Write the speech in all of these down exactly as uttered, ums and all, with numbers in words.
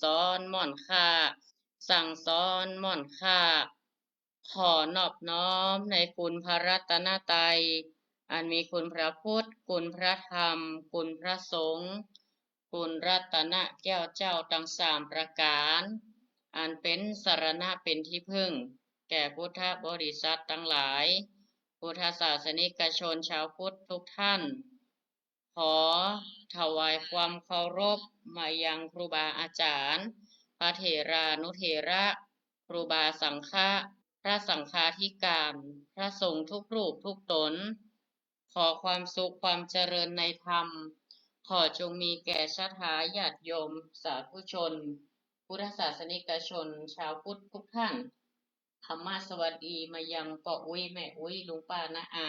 สอนหม่อนข้า สั่งสอนหม่อนข้า ขอนอบน้อมในคุณพระรัตนตรัย อันมีคุณพระพุทธ คุณพระธรรม คุณพระสงฆ์ คุณรัตนแก้วเจ้าตังสามประก๋าน อันเป๋นสรณะเป๋นตี้เปิ้ง แก่พุทธบริษัทตังหลาย พุทธศาสนิกชนชาวพุทธทุกท่าน ขอถวายความเคารพมายังครูบาอาจ๋ารย์ พระเถรานุเถระ ครูบาสังฆะ พระสังฆาธิการ พระสงฆ์ทุกรูปทุกต๋น ขอความสุขความเจริญในธรรม ขอจงมีแก่ศรัทธาญาติโยมสาธุชน พุทธศาสนิกชนชาวพุทธทุกท่าน ธรรมะสวัสดีมายังป้ออุ๊ยแม่อุ๊ยลุงป้าน้าอา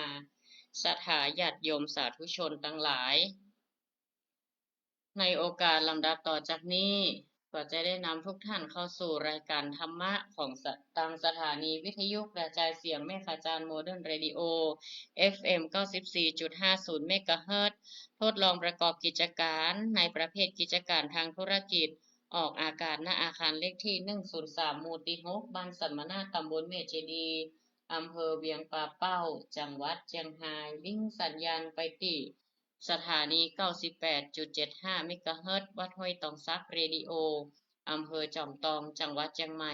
ศรัทธาญาติโยมสาธุชนตังหลาย ในโอกาสลำดับต่อจากนี้ ก็จะได้นำทุกท่านเข้าสู่รายการธรรมะของสะ ตางสถานีวิทยุกระจายเสียงแม่ขะจาน Modern Radio เอฟเอ็ม เก้าสิบสี่จุดห้าศูนย์ เมกะเฮิรตซ์ ทดลองประกอบกิจการในประเภทกิจการทางธุรกิจ ออกอากาศ ณ อาคารเลขตี้ หนึ่งศูนย์สาม หมู่ตี้ หก บ้านสัมมนา ตำบลแม่เจดีย์ อำเภอเวียงป่าเป้า จังหวัดเจียงฮาย ลิงก์สัญญาณไปตี้ สถานี เก้าสิบแปดจุดเจ็ดห้า เมกะเฮิรตซ์ วัดห้วยตองสักเรดิโอ อำเภอจอมตอง จังหวัดเจียงใหม่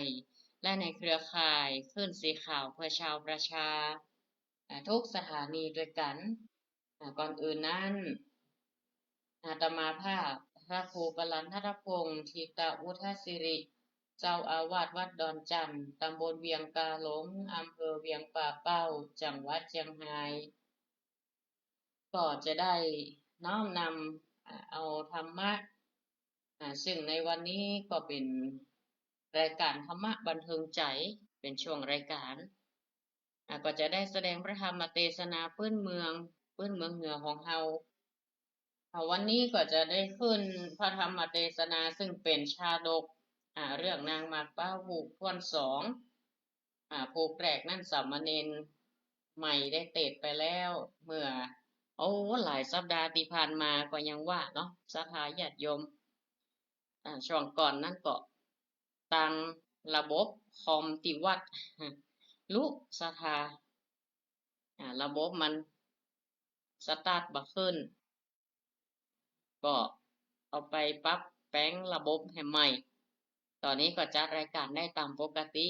และในเครือข่ายคลื่นสีขาวเพื่อชาวประชา อ่า ทุกสถานีด้วยกั๋น อ่า ก่อนอื่นนั้น อาตมาภาพ พระครูปรันทัตพงษ์ ธิตะวุฒสิริ เจ้าอาวาสวัดดอนจั่น ตำบลเวียงกาหลง อำเภอเวียงป่าเป้า จังหวัดเจียงฮาย ก็จะได้น้อมนำ อ่า เอาธรรมะ อ่า ซึ่งในวันนี้ก็เป๋นรายการธรรมะบันเทิงใจ๋ เป๋นช่วงรายการ อ่า ก็จะได้แสดงพระธรรมเตสนาปื๊นเมือง ปื๊นเมืองเหนือของเฮา อ่า วันนี้ก็จะได้ขึ้นพระธรรมเตสนาซึ่งเป๋นชาดก อ่า เรื่องนางหมากเป้าผูกถ้วนสอง อ่า ผูกแรกนั้นสามเณรใหม่ได้เตสน์ไปแล้ว เมื่อ โอ้ หลายสัปดาห์ตี้ผ่านมาก็ยังว่าเนาะ ศรัทธาญาติโยม อ่า ช่วงก่อนนั้นก็ตังระบบคอมตี้วัด ลุ ศรัทธา อ่า ระบบมันสตาร์ทบ่ขึ้น ก็เอาไปปรับแป๋งระบบหื้อใหม่ ต๋อนนี้ก็จัดรายการได้ต๋ามปกติ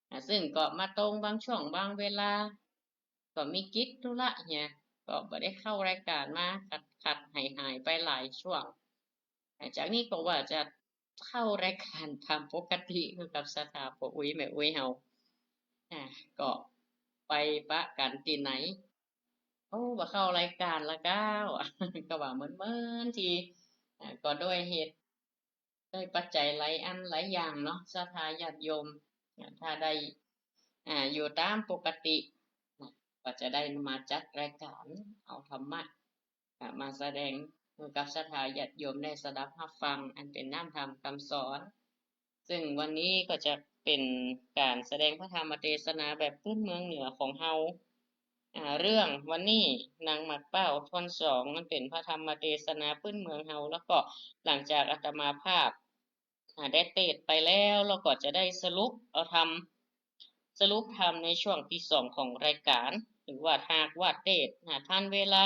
อ่า ซึ่งก็มาตรงบางช่วงบางเวลา ก็มีกิจธุระเหีย ก็บ่ได้เข้ารายการมา ขัดๆ หายๆ ไปหลายช่วง อ่า จากนี้ก็ว่าจะเข้ารายการต๋ามปกติคือกับศรัทธาป้ออุ๊ยแม่อุ๊ยเฮา อ่า ก็ไปปะกั๋นตี้ไหน โอ้ บ่เข้ารายการละก้าว ก็ว่าเมินๆ ตี้ อ่า ก็ด้วยเหตุ ด้วยปัจจัยหลายอันหลายอย่างเนาะ ศรัทธาญาติโยม อ่า ถ้าได้ อ่า อยู่ต๋ามปกติ อ่า ก็จะได้มาจัดรายการเอาธรรมะ อ่า มาแสดงหื้อกับศรัทธาญาติโยมได้สดับฮับฟัง อันเป๋นน้ำธรรมกำสอน ซึ่งวันนี้ก็จะเป๋นก๋านแสดงพระธรรมเตสนาแบบปื๊นเมืองเหนือของเฮา อ่า เรื่องวันนี้นางหมากเป้าถ้วนสอง มันเป๋นพระธรรมเตสนาปื๊นเมืองเฮา แล้วก็หลังจากอาตมาภาพ อ่า ได้เตสน์ไปแล้ว แล้วก็จะได้สรุปเอาธรรม สรุปธรรมในช่วงตี้สองของรายการ หรือว่าหากว่าเตสน์ อ่า ทันเวลา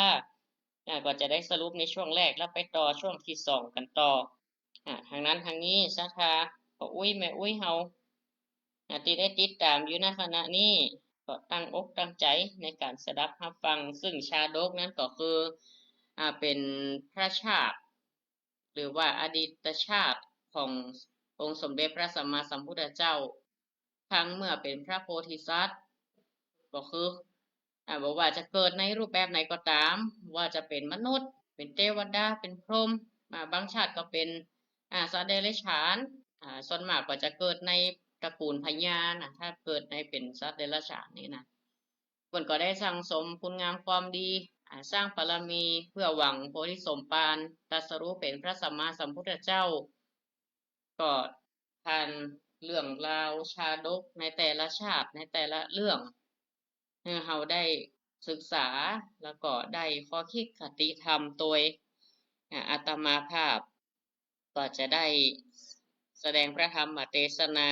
อ่า ก็จะได้สรุปในช่วงแรก แล้วไปต่อช่วงตี้สองกั๋นต่อ อ่า ทั้งนั้นทั้งนี้ศรัทธาป้ออุ๊ยแม่อุ๊ยเฮา อ่า ตี้ได้ติดต๋ามอยู่ ณ ขณะนี้ ก็ตั้งอกตั้งใจ๋ในก๋านสดับฮับฟัง ซึ่งชาดกนั้นก็คือ อ่า เป๋นพระชาติ หรือว่าอดีตชาติขององค์สมเด็จพระสัมมาสัมพุทธเจ้า ครั้งเมื่อเป๋นพระโพธิสัตว์ ก็คือ อ่า บ่ว่าจะเกิดในรูปแบบไหนก็ต๋าม ว่าจะเป๋นมนุษย์ เป๋นเตวดา เป๋นพรหม อ่า บางชาติก็เป๋น อ่า สัตว์เดรัจฉาน อ่า ส่วนมากก็จะเกิดในตระกูลพญานะ ถ้าเกิดในเป๋นสัตว์เดรัจฉานนี่นะ เปิ้นก็ได้สั่งสมคุณงามความดี อ่า สร้างบารมีเพื่อหวังโพธิสมภาร ตรัสรู้เป๋นพระสัมมาสัมพุทธเจ้า ก็ผ่านเรื่องราวชาดกในแต่ละชาติ ในแต่ละเรื่อง หื้อเฮาได้ศึกษา แล้วก็ได้ข้อคิดคติธรรมโตย อ่า อาตมาภาพ ก็จะได้ แสดงพระธรรมเตสนา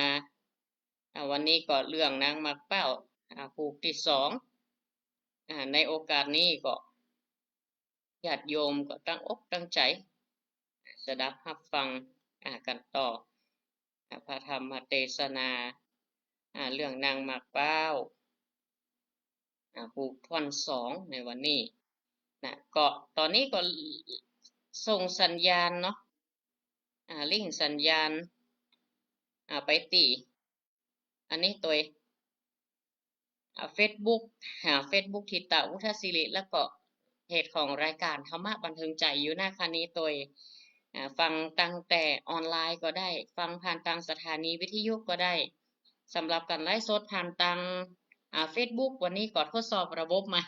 อ่า วันนี้ก็เรื่องนางหมากเป้า อ่า ผูกตี้สอง อ่า ในโอกาสนี้ก็ ญาติโยมก็ตั้งอกตั้งใจ๋ สดับฮับฟัง อ่า กั๋นต่อ อ่า พระธรรมเตสนา อ่า เรื่องนางหมากเป้า อ่า ผูกท่อนสองในวันนี้นะ ก็ต๋อนนี้ก็ส่งสัญญาณเนาะ อ่า ลิงก์สัญญาณ อ่า ไปตี้ อันนี้ตวย อ่า เฟซบุ๊ก อ่า เฟซบุ๊ก ถิตะ วุฒศิริ แล้วก็เพจของรายก๋านธรรมะบันเทิงใจ๋อยู่นะคะ นี่ตวย อ่า ฟังตังแต่ออนไลน์ก็ได้ ฟังผ่านตางสถานีวิทยุก็ได้ สำหรับก๋านไลฟ์สดผ่านตาง อ่า เฟซบุ๊ก วันนี้ก็ทดสอบระบบใหม่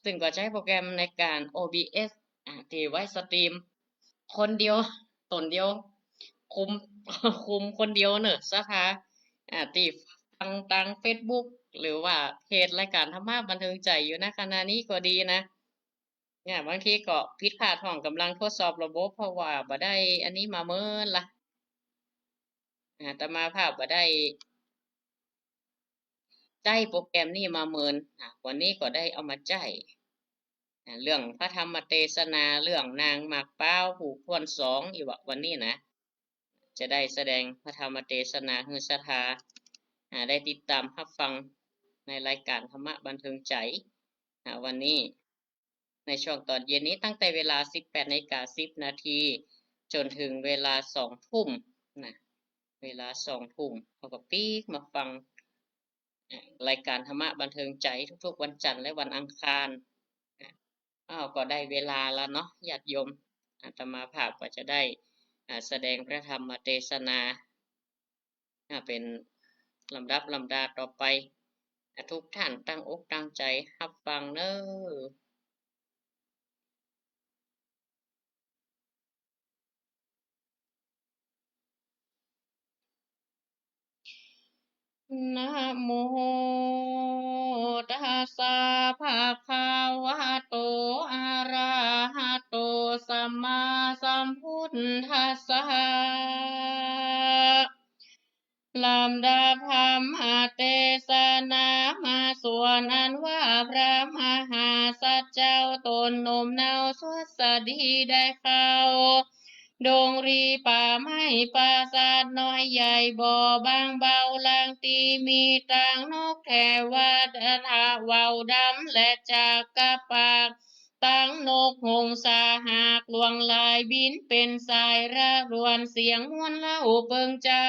ซึ่งก็ใจ๊โปรแกรมในก๋าน โอ บี เอส อ่า ตี้ไว้สตรีม คนเดียว ต๋นเดียว คุม คุมคนเดียวเน่อเจ้าค่ะ อ่า ตี้ฟังตางเฟซบุ๊ก หรือว่าเพจรายก๋านธรรมะบันเทิงใจ๋อยู่ ณ ขณะนี้ก็ดีนะ เนี่ย บางทีก็ผิดพลาดพ่อง ก่ำลังทดสอบระบบ เพราะว่าบ่ได้อันนี้มาเมินละ อาตมาภาพบ่ได้ใจ๊โปรแกรมนี้มาเมิน อ่า วันนี้ก็ได้เอามาใจ๊ อ่า เรื่องพระธรรมเตสนา เรื่องนางหมากเป้า ผูกท่อนสอง อีกว่าวันนี้นะ จะได้แสดงพระธรรมเตสนาหื้อศรัทธา อ่า ได้ติดต๋ามฮับฟังในรายก๋านธรรมะบันเทิงใจ๋ อ่า วันนี้ ในช่วงต๋อนเย็นนี้ ตั้งแต่เวลาสิบแปดนาฬิกาสิบนาที จ๋นเถิงเวลาสองทุ่มนะ เวลาสองทุ่ม เฮาก็ปิ๊กมาฟัง อ่า รายก๋านธรรมะบันเทิงใจ๋ทุกๆ วันจันทร์และวันอังคาร อ่า อ้าว ก็ได้เวลาแล้วเนาะ ญาติโยม อาตมาภาพก็จะได้ อ่า แสดงพระธรรมเตสนา อ่า เป๋นลำดับลำดาต่อไป อ่า ทุกท่านตั้งอกตั้งใจ๋ฮับฟังเน่อ นะโมตัสสะ ภะคะวะโต อะระหะโต สัมมาสัมพุทธัสสะ ลำดับธรรมเตสนามาส่วนอันว่าพระมหาสัจเจ้าต๋นโน้มน้าวสวัสดีได้เข้า ดงรีป่าไม้ปราสาทน้อยใหญ่บ่อบางเบา หลังตี้มีตังนกเทวดาเว้าดำและจักกะปาก ตังนกหงสาหากหลวงหลายบินเป๋นสายระรวนเสียงม่วนเล่าเปิงใจ๋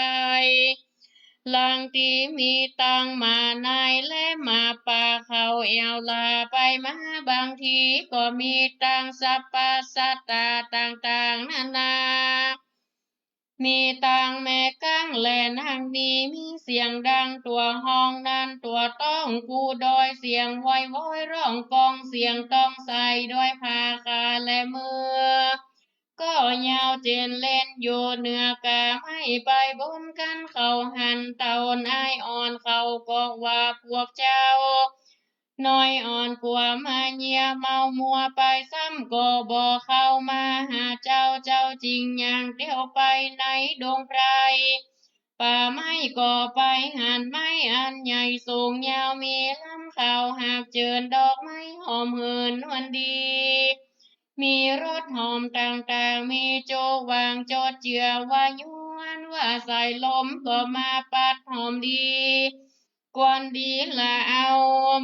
หลังตี้มีตังหมาในและหมาป่าเขาแอ่วลาไปมา บางทีก็มีตังสัพพะสัตตาต่างๆ นานา มีตังแม่กังและนางนี มีเสียงดังตั๋วฮ้องนั้นตั๋วต้องกู้ดอย เสียงว้อยๆ ร้องก้อง เสียงต้องใส่ด้วยผ้าขาและมือ ก็ยาวเจ๋นเล่นอยู่เหนือกาไม้ไปบนกั๋น เขาหันเต้านายอ่อนเขาก็ว่า พวกเจ้าน้อยอ่อนกั๋วมาเยียะเมามัวไป ซ้ำก็บ่เข้ามาหาเจ้า เจ้าจึงย่างเตียวไปในดงไพร ป่าไม้ก็ไปหันไม้อันใหญ่สูงยาวมีลำขาวหากเจิ่นดอกไม้หอมหื่นนวลดี มีรสหอมต่างๆ มีโจหว่างจดเจื้อว่าย้อนว่าสายลมก็มาปัดหอมดี ควรดีละเอา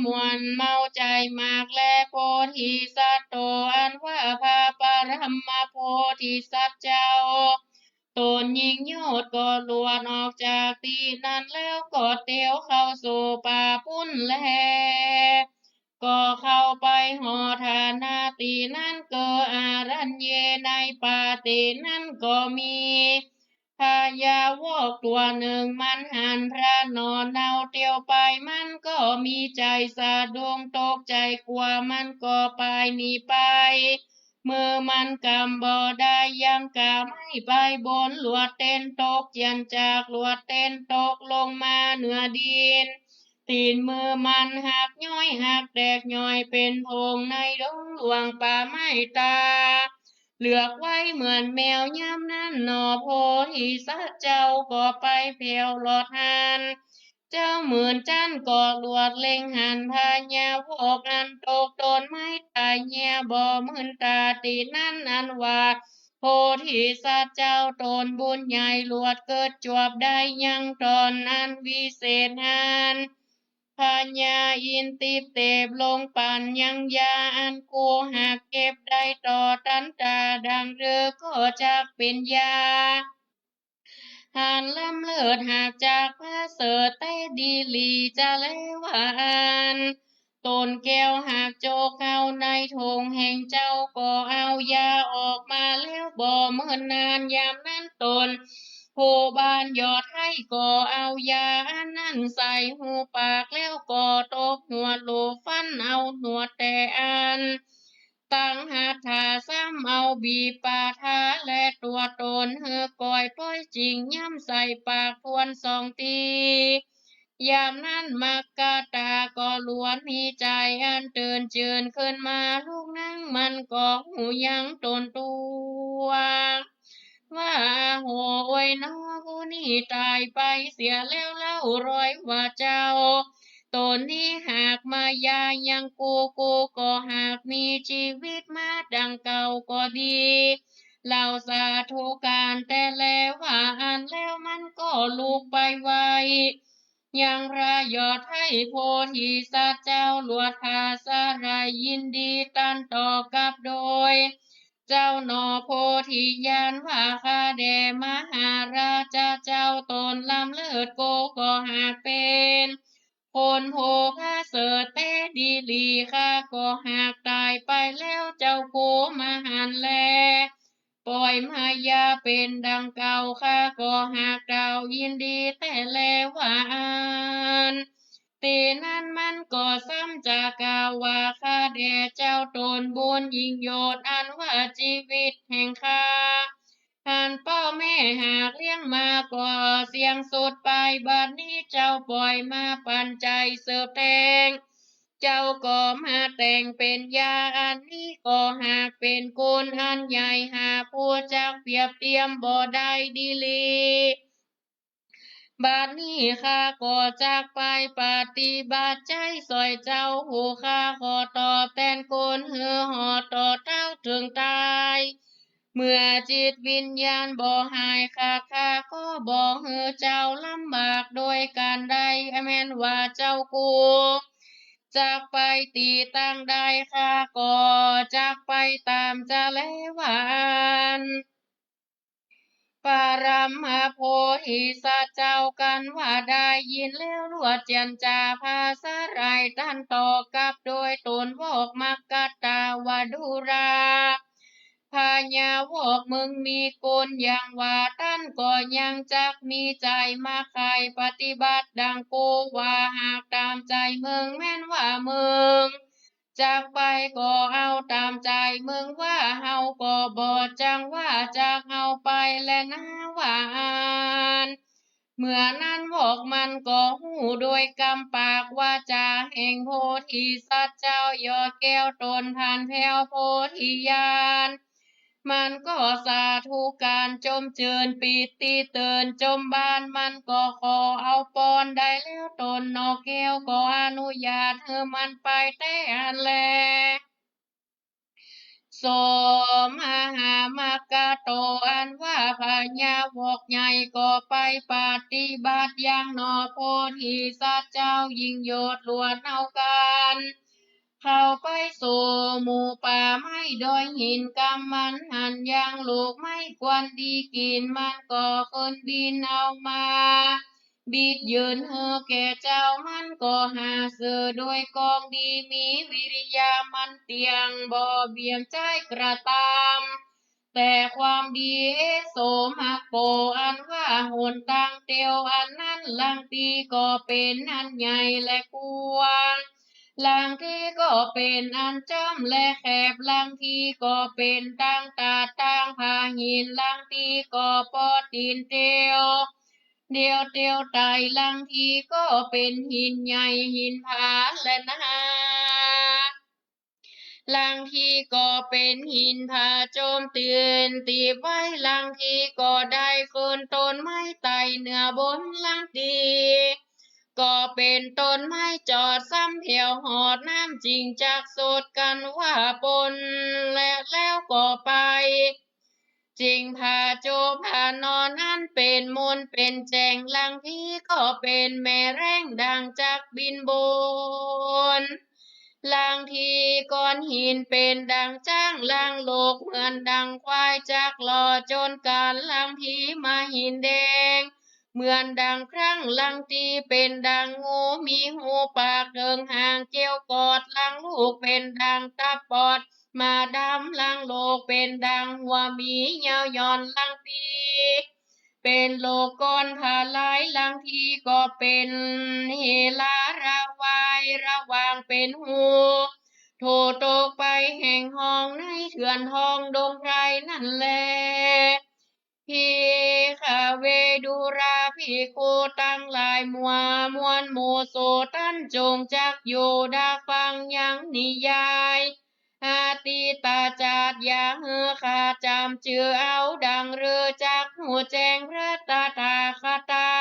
ม่วนเมาใจ๋มากแล โพธิสัตว์โตอันว่าพระปรมโพธิสัตว์เจ้า ต๋นยิ่งยอดก็หลวดออกจากตี้นั้นแล้วก็เตียวเข้าสู่ป่าปุ้นแล ก็เข้าไปหอดฐานะตี้นั้น เกออารัญเย ในป่าตี้นั้นก็มีพญาวอกตั๋วนึ่ง มันหันพระนอนเนาเตียวไป มันก็มีใจ๋สะดุ้งตกใจ๋กั๋ว มันก็ป่ายหนีไป มือมันกำบ่ได้ยังกาไม้ไปบน หลวดเต้นตกเจียนจากหลวดเต้นตกลงมาเหนือดิน ตี๋นมือมันหักย้อยหักแตกย่อยเป๋นผงในดงหลวงป่าไม้ตา เหลือกไว้เหมือนแมว ยามนั้นหนอ โพธิสัตว์เจ้าก็ไปแผ่วหลอดหัน เจ้าหมื่นจั๊นก็หลวดเล็งหัน พญาวอกอันตกตนไม้ต๋ายเหีย บ่หมื่นต๋าตี้นั้นอันว่า โพธิสัตว์เจ้าต๋นบุญใหญ่ หลวดเกิดจวบได้ยังต๋อนอันวิเศษหัน พญาอินทร์ติเตบลงปั๋นยังยา อันกูหากเก็บได้ต่อตันต๋า ดังเธอก็จักเป๋นยา หันล้ำเลิศหากจักประเสริฐแต๊ดีหลี จะแลว่าอั้น ต๋นแก้วหากโจกเข้าในโถงแห่งเจ้า ก็เอายาออกมาแล้วบ่เมินนาน ยามนั้นต๋นผู้บานยอดไท้ก็เอายาอันนั้นใส่หูปาก แล้วก็ตบหนวดหลูฟันเอาหนวดแต่อัน ตังหัตถา ซ้ำเอาบีบป่าท้าและตั๋วต๋นหื้อก้อยป๊อยจิ่ง ย้ำใส่ปากทวนสองตี้ ยามนั้นมัคคตาก็หลวนมีใจ๋อันตื่นจืนขึ้นมา ลุกนั่งมันก็ฮู้ยังต๋นตั๋ว ว่า โห โอยหนอ ผู้นี้ต๋ายไปเสียแล้วเล่า รอยว่าเจ้าต๋นนี้หากมายายังกู กูก็หากมีจีวิตมาดังเก่าก็ดี เล่าสาธุก๋านแต๊แลว่าอั้น แล้วมันก็ลุกไปไว ยังพระยอดไท้ โพธิสัตว์เจ้าหลวดผาสะไหร่ยินดีตันต๋อบกลับโดย เจ้าหนอโพธิญาณว่า ข้าแด่มหาราชาเจ้า ต๋นล้ำเลิศกูก็หากเป๋นคนผู้ประเสริฐแต๊ดีหลี ข้าก็หากต๋ายไปแล้วเจ้ากูมหันต์แล ปล่อยมายาเป๋นดังเก่า ข้าก็หากเต้ายินดีแต๊แลว่าอั้น ตี้นั้นมันก็ซ้ำจะกล่าวว่า ข้าแด่เจ้าต๋นบุญยิ่งยศ อันว่าจีวิตแห่งข้า อันป้อแม่หากเลี้ยงมาก็เสี้ยงสุดไป บัดนี้เจ้าปล่อยมาปั๋นใจ๋สืบแตง เจ้าก็มาแต่งเป๋นยา อันนี้ก็หากเป๋นคุณอันใหญ่ หาผู้จักเปรียบเตียมบ่ได้ดีหลี บัดนี้ข้าก็จักไปปฏิบัติใจ๊สวยเจ้า ผู้ข้าขอตอบแตนคุณหื้อหอดต่อเต้าเถิงต๋าย เมื่อจิตวิญญาณบ่หายขาด ข้าก็บ่หื้อเจ้าลำบากโดยก๋านใด แม่นว่าเจ้ากูจักไปตี้ตังใด ข้าก็จักไปต๋ามจะแลว่าอั้น ปรมโพธิสัตว์เจ้ากั๋นว่าได้ยินแล้ว หลวดเจียรจาผาสะไหร่ตันต๋อบกลับโดยต๋นวอกมัคคตาว่า ดูรา พญาวอกมึงมีคุณอย่างว่า ตันก็ยังจักมีใจ๋มาใค่ปฏิบัติดังกูว่า หากต๋ามใจ๋มึง แม่นว่ามึงจักไปก็เอาต๋ามใจ๋มึงว่า เฮาก็บ่จักว่าจักเอาไปแลนาว่าอั้น เมื่อนั้นวอกมันก็ฮู้โดยกำปากวาจ๋าแห่งโพธิสัตว์เจ้ายอดแก้วต๋นผ่านแผ้วโพธิญาณ มันก็สาธุก๋านจมจืนปีติตื่นจมบาน มันก็ขอเอาปอนได้แล้วต๋นหนอแก้วก็อนุญาตหื้อมันไปแต๊อั้นแล โสมหามัคคโต อันว่าพญาวอกใหญ่ก็ไปปฏิบัติยังหนอโพธิสัตว์เจ้ายิ่งยศหลวดเฮากั๋น เข้าไปสู่หมู่ป่าไม้ดอยหิน กำมันหันยังลูกไม้ควรดีกิ๋น มันก็ขึ้นบินเอามาบิดยื่นหื้อแก่เจ้า มันก็หาซื้อโดยของดี มีวิริยะมันเตี้ยง บ่เบี่ยงใจ๊กระตำ แต่ความดี เอโสมโก อันว่าหนตางเตียวอันนั้น ลางตี้ก็เป๋นอันใหญ่และกว้าง ลางตี้ก็เป๋นอันจ้อมและแคบ ลางตี้ก็เป๋นตางตาดตางผาหิน ลางตี้ก็ปอตีนเตียว เดียวเตียวไต่ ลางตี้ก็เป๋นหินใหญ่หินผาแลนา ลางทีก็เป๋นหินผาโจมตื้นตี๋ไว้ ลางทีก็ได้เกินต้นไม้ไต่เหนือบน ลางทีก็เป๋นต้นไม้จอด ซ้ำเหี่ยวหอดน้ำ จึงจักสดกั๋นว่าปน และแล้วก็ไป จึงผาโจผานอนอันเป๋นมนเป๋นแจ่ง ลางทีก็เป๋นแม่แร้งดั่งจักบินบน ลางทีก้อนหินเป๋นดั่งจ๊าง ลางโลกเหมือนดั่งควายจักหล่อจนกั๋น ลางทีมาหินแดงเหมือนดั่งครั้ง ลางทีเป๋นดั่งงูมีหูปากเถิงหางเกี้ยวกอด ลางลูกเป๋นดั่งตาปอด มาดำ ลางโลกเป๋นดั่งหัวหมียาวหย่อน ลางทีเป๋นโลกก้อนผาลาย ลางทีก็เป๋นเหลาระวาย ระหว่างเป๋นฮู โถตกไปแห่งห้องในเถื่อนห้องดงไพรนั้นแล ภิกขเว ดูราภิกขุตังหลายมัวมวลหมู่สูตัน จงจักอยู่ดาฟังยังนิยาย อตีตจาต อย่าหื้อข้าจ๋ำจื้อเอา ดั่งฤๅจักฮู้แจ้งพระตถาคตา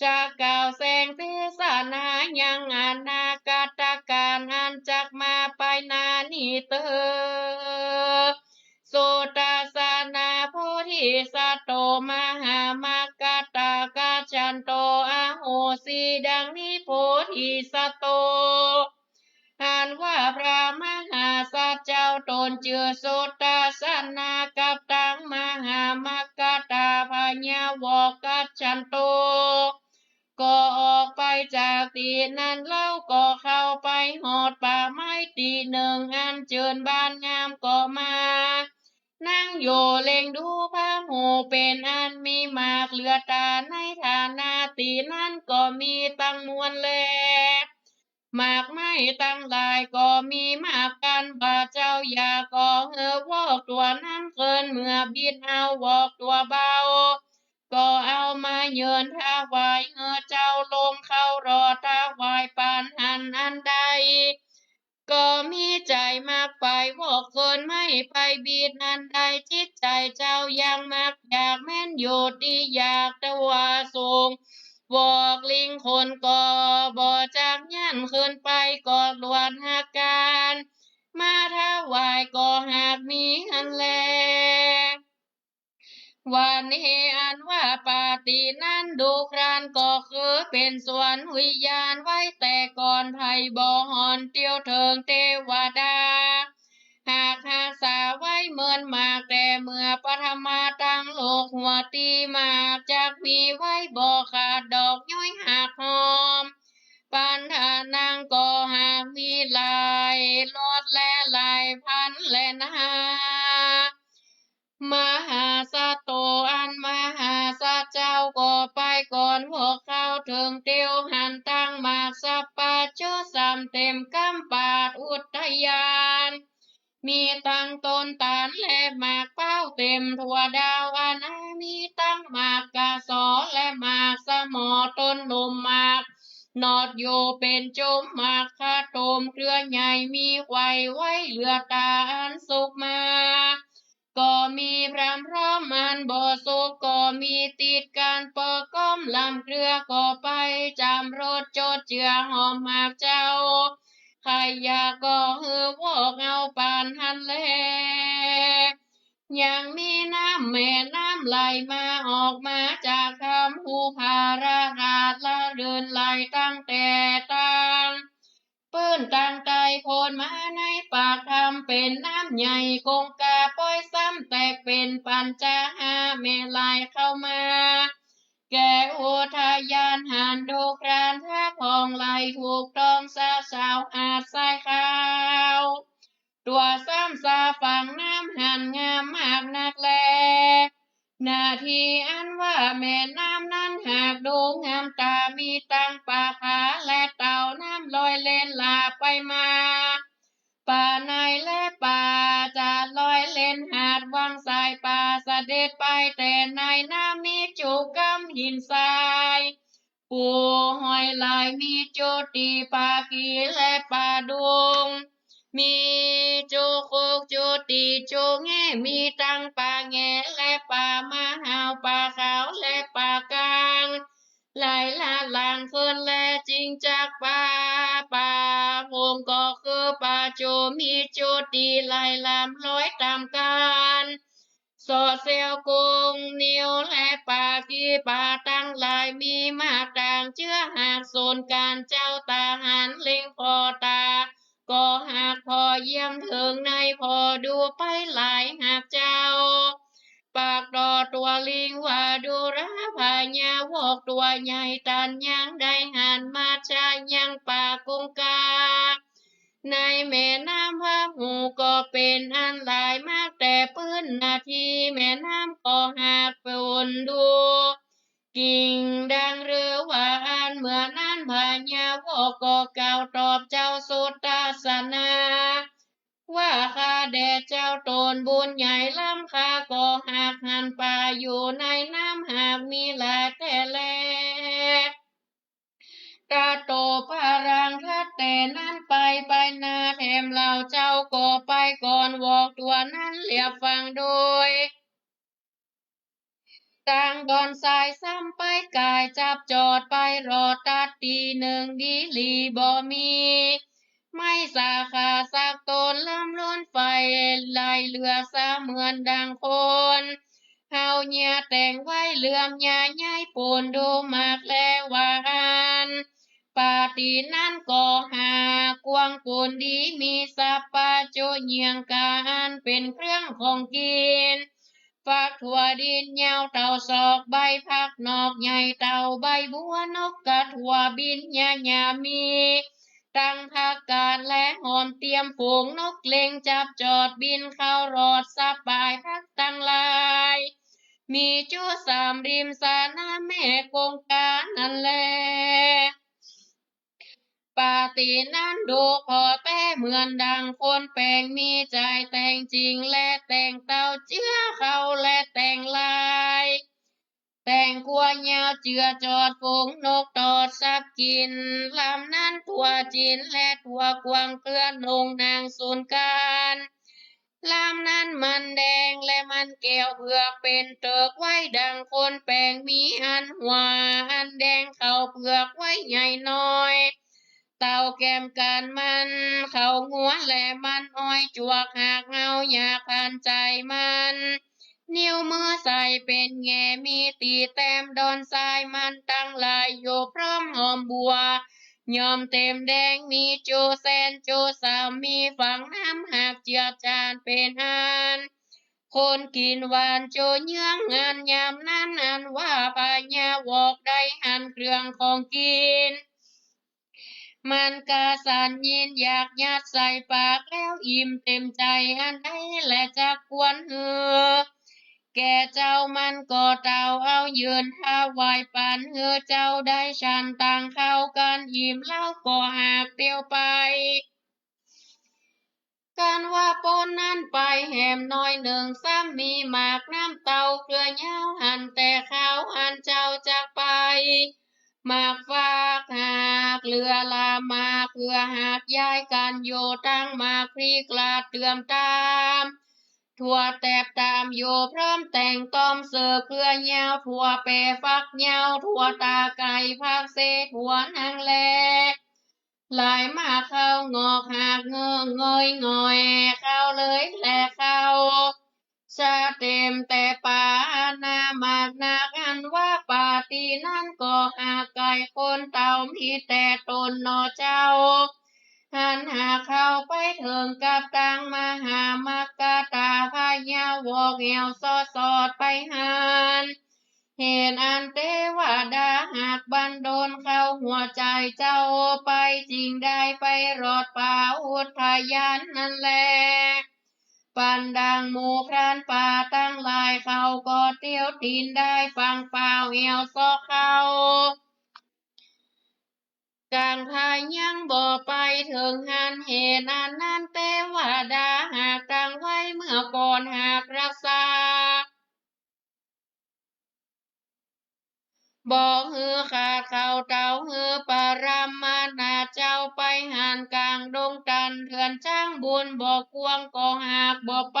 จักกล่าวแสดงเตสนายังอนาคตก๋านอันจักมาไปหน้านี้เตอ สุทัสสนา โพธิสัตโต มหามัคคตากัจฉันโต อโหสิ ดังนี้โพธิสัตโต อันว่าพระมหาสัตว์เจ้าต๋นจื้อสุทัสสนา กับตังมหามัคคตาพยาวกกัจฉันโต ก็ออกไปจากตี้นั้น เล่าก็เข้าไปฮอดป่าไม้ตี้หนึ่ง อันจื้นบานงามก็มา นั่งอยู่เล็งดูผาฮูเป๋นอันมีมากเหลือต๋า ในฐานะตี้นั้นก็มีตังมวลแล หมากไม้ตังหลายก็มีมากกั๋น บ่าเจ้าอย่าก่อหื้อวอกตั๋วนั้นเกิน เมื่อบิดเอาวอกตั๋วเบา ก็เอามาเยินถวายหื้อเจ้า ลงเข้ารอถวายปานหั้นอันใด ก็มีใจ๋มักไปวอกเกิน ไม่ไปบิดอันใด จิตใจ๋เจ้ายังมักอยากแม้นอยู่ตี้อยาก แต่ว่าสูงวอกลิงคนก็บ่จักยั้น ขึ้นไปก็ลวดหากก๋านมาถวายก็หากมีหั้นแล วันนี้อันว่าป่าตี้นั้น ดูครานก็คือเป๋นสวนวิญญาณไว้แต่ก่อน ไพร่บ่ห่อนเตียวเถิงเตวดา หากฮักษาไว้เมินมาก แต่เมื่อปฐมาตังโลก หัวตี้มากจักมีไว้บ่ขาดดอก ย้อยหากหอม ปันธานังก็หากมีหลายรสและหลายพันธุ์แลนา มหาสัตว์โต อันมหาสัตว์เจ้าก็ไปก่อนพวกเขาเถิงเตียวหั้น ตังหมากสัพพะจุ สำเต็มกำปาดอุทยาน มีตังต้นตาลและหมากเป๊าเต็มทั่วดาวอาณา มีตังหมากกะสอและหมากสะหมอ ต้นหนุ่มหมากหนอดอยู่เป๋นจุม หมากขะตูมเครือใหญ่ มีไขว่ไว้เหลือต๋าอันสุกมา ก็มีพร่ำพร้อมอันบ่สุกก็มีติดกั๋น เปิกก้อมลำเครือก็ไป จ๋ำรสจดเจือหอมหมากเจ้า ใค่อยากก็หื้อวอกเอาปานหั้นแล ยังมีน้ำแม่น้ำไหลมา ออกมาจากถ้ำภูผาระดาษ ละเดินไหลตั้งแต่ตางปื้นตางใต้โพ้นมาในปากถ้ำ เป๋นน้ำใหญ่กงกา ป้อยซ้ำแตกเป๋นปัญจหาแม่ไหลเข้ามา แก่อุทยานหั้น ดูครานถ้าผ่องไหลถูกต้อง สาวๆ หาดทรายขาว ตั๋วซ้ำสาฝั่งน้ำหั้นงามมากนักแล นาทีอันว่าแม่น้ำนั้นหากดูงามต๋า มีตังปลาผาและเต่าน้ำลอยเล่นหลาไปมา ปลาในและปลาจะลอยเล่นหาดวังสายปลา เสด็จไปแต่ในน้ำมีจุกำหินทราย ปูหอยลายมีจุติปลากีและปลาดุง มีจุโคกจุติจุแง่ มีตังป่าแง่และป่าม้าหาว ป่าขาวและป่ากลาง หลายละหลางเคินแลจิ่งจักป่า ป่าหงส์ก็คือป่าโจ มีจุติหลายลำร้อยต๋ามกั๋น ส่อเสี้ยวกุง งิ้ว และป่ากี้ ป่าตังหลายมีมากต่าง เจื้อหากสูนกั๋น เจ้าต๋าหันเล็งผ่อต๋า ก็หากผ่อเยี่ยมเถิงใน ผ่อดูไปหลายหากเจ้า ปากต่อตั๋วลิง ว่าดูราพญาวอกตั๋วใหญ่ ตันยังได้หันมาชายังป่ากุงกา ในแม่น้ำวาหูก็เป๋นอันหลาย มากแต่ปื้นนาที แม่น้ำก็หากฝนดู กิ่งดังฤๅว่าอั้น เมื่อนั้นพญาวอกก็กล่าวตอบเจ้าสุทัสสนา ว่าข้าแด่เจ้าต๋นบุญใหญ่ล้ำ ข้าก็หากหันป่าอยู่ในน้ำ หากมีหลายแต๊แล ตรัสตอบปรัง ตรัสแต่นั้นไป ไปนาแถมเหล่าเจ้าก็ไปก่อน วอกตั๋วนั้นเลียบฟั่งโดย ตางดอนทรายซ้ำไปก๋าย จับจอดไปรอตัดตี้นึ่ง ดีหลีบ่มี ไม้สาขาสักต้น ล้ำล้นไฟไหลเหลือ เสมือนดังคน เฮาเยียะแต่งไว้เหลื่อมยาย้ายปูน ดูหมากแลว่าอั้น ป่าตี้นั้นก็หากกว้างปูนดี มีสัพพะจุเยียงกาอันเป๋นเครื่องของกิ๋น ฝักถั่วดินยาวเต้าศอก ใบผักนอกใหญ่เต้าใบบัว นกกระทั่วบินยาหยามี ตังผักกาดและหอมเตียม ฝูงนกเล็งจับจอดบินเข้ารอด สะปายผักตังหลาย มีจุสามริมสระน้ำแม่คงคานั้นแล ป่าตี้นั้นดูผ่อแต๊เหมือนดังคนแป๋ง มีใจ๋แต่งจิ่งและแต่งเต้า เจื้อเข้าและแต่งลาย แต่งกัวยาวเจื้อจอด ฝูงนกตอดสับกิ๋น ลำนั้นทั่วจิ๋นและทั่วกว้าง เกลือนุ่งหนังสูนกั๋น ลำนั้นมันแดงและมันแก้วเผือก เป๋นเติกไว้ดังคนแป๋ง มีอันหัวอันแดง เข้าเผือกไว้ใหญ่น้อย เต้าแก้มกั๋นมัน เข้างัวและมันอ้อย จวกหากเงาอยากหันใจ๋มัน นิ้วมือใส่เป๋นแง่ มีตี้แต้มดอนทราย มันตังหลายอยู่พร้อมหอมบัว ย่อมเต็มแดง มีจุแสนจุสาม มีฝั่งน้ำหากเจือดจานเป๋นอัน คนกิ๋นหวานจุเยื้องอัน ยามนั้นอันว่าพญาวอกได้หันเครื่องของกิ๋น มันกระสันยินอยากยัดใส่ปาก แล้วอิ่มเต็มใจ๋อันใด และจักควรหื้อแก่เจ้า มันก็เต้าเอายื่นถวายปั๋น หื้อเจ้าได้ฉันตังข้าวกั๋นอิ่ม เฮาก็หากเตียวไป กันว่าป๊นนั้นไปแหมน้อยนึ่ง ซ้ำมีหมากน้ำเต้าเครือยาว หันแต่ข้าวอันเจ้าจักไป หมากฟากหากเหลือละหมาก เปื้อหากย้ายกั๋นอยู่ ตังหมากพริกลาดเตื้อมต๋าม ถั่วแต๊บต๋ามอยู่พร้อมแต่งต้อม เสิร์ฟเครือยาว ถั่วแปะฟักยาว ถั่วตาไก่ ผักเส ถั่วนางแล หลายหมากเข้างอกหากเงยเงยง่อย เข้าเลยและเข้า ชาเต็มแต่ป่านาหมากนัก อันว่าป่าตี้นั้นก็หากไก๋คนเต้า มีแต่ต้นหน่อเจ้า หันหากเข้าไปเถิงกับตังมหามัคคาตา พญาวอกแอ่วสอดสอดไปหัน เห็นอันเตวดาหากบันดลเข้าหัวใจ๋เจ้าไป จิ่งได้ไปรอดป่าอุทยานนั้นแล ปันดังหมู่พรานป่าตังหลาย เขาก็เตียวตี๋นได้ฟังป่าวแอ่วซอกเข้า ก๋างพายังบ่ไปเถิงหัน เห็นอันนั้นเตวดาหากตังไว้เมื่อก่อน หากรักษา บ่หื้อขาดเข้าเต้า หื้อปรมาณาจ เจ้าไปหั้นก๋างดงตัน เถื่อนจ๊างบุญบ่กว้างก็หากบ่ไป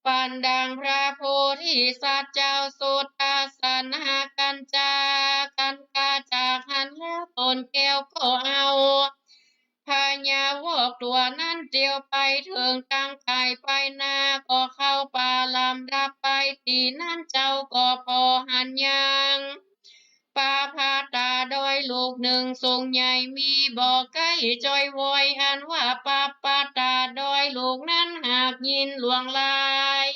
ปานดังพระโพธิสัตว์เจ้าสุทัสสนา กัญจา กัณกาจากหั้นแล้วต๋นแก้วก็เอา พญาวอกตั๋วนั้นเตียวไปเถิงตังก๋ายไปนา ก็เข้าป่าลำดับไป ตี้นั้นเจ้าก็ผ่อหันยัง ปาพาตาดอยลูกนึ่งสูงใหญ่มีบ่ใก้จ้อยวอย อันว่าปาพาตาดอยลูกนั้นหากยินหลวงหลาย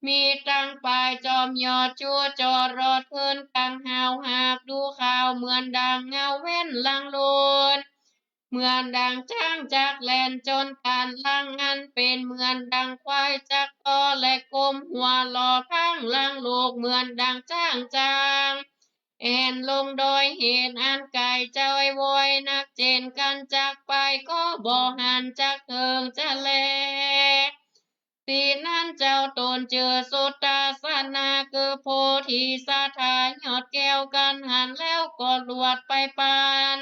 มีตังป๋ายจอมยอดจั๊วจอดรอดขึ้นก๋างหาว หากดูข่าวเหมือนดังเงาแว่นลังโลน เหมือนดังจ๊างจักแล่นจนตัน ลังอันเป๋นเหมือนดังควายจักต่อ และก้มหัวหล่อพังลังลูก เหมือนดังจ๊างจางแอ่นลงดอย เหตุอันก๋ายจ้อยวอยนักเจ๋นกั๋นจักไป ก็บ่หันจักเถิงจะแล ตี้นั้นเจ้าต๋นจื้อสุทัสสนา คือโพธิสัตถายอดแก้วกั๋นหันแล้วก็ลวดไปปาน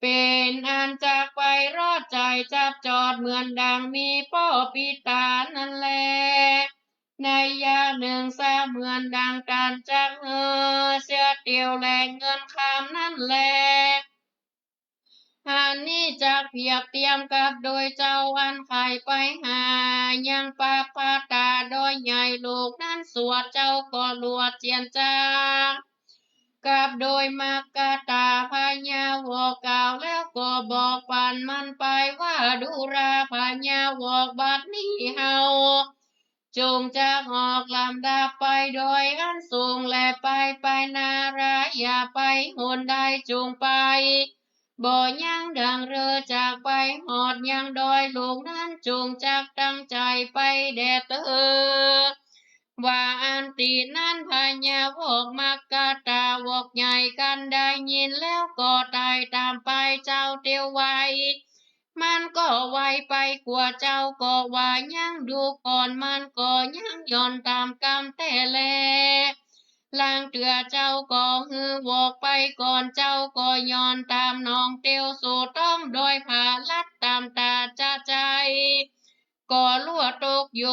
เป๋นอันจักไปรอดใจ๋จับจอด เหมือนดังมีป้อปิดต๋านั้นแล ในยะนึ่งเสมือนดังตันจักหื้อเสียเตียวแล เงินคำนั้นแล อันนี้จักเปียบเตียมกับโดยเจ้าอันใค่ไปหายังปาพาตาดอยใหญ่ลูกนั้นสวด เจ้าก็ลวดเจียนจาง กับโดยมัคคตาพญาวอกกล่าวแล้วก็บอกปั๋นมันไปว่า ดูราพญาวอก บัดนี้เฮา จงจักออกลำดับไปดอยอันสูง และไปไปนารา อย่าไปหนใด จงไปบ่ยั้ง ดังเรือจักไปฮอดยังดอยลูกนั้น จงจักตั้งใจ๋ไปแด่เต๊อะ ว่าอั้น ตี้นั้นพญาวอกมัคคตาวอกใหญ่กั๋นได้ยินแล้วก็ไต่ต๋ามไปเจ้าเตียวไว มันก็ไวไปกว่าเจ้าก็ว่ายั้ง ดูก่อนมันก็ยั้งย่อนต๋ามกำแต๊แล ลางเตื้อเจ้าก็หื้อวอกไปก่อน เจ้าก็ย่อนต๋ามน้องเตียวสู่ต๊องดอยผาลัดต๋ามต๋าจะใจ๋ ก็ลัวตกโย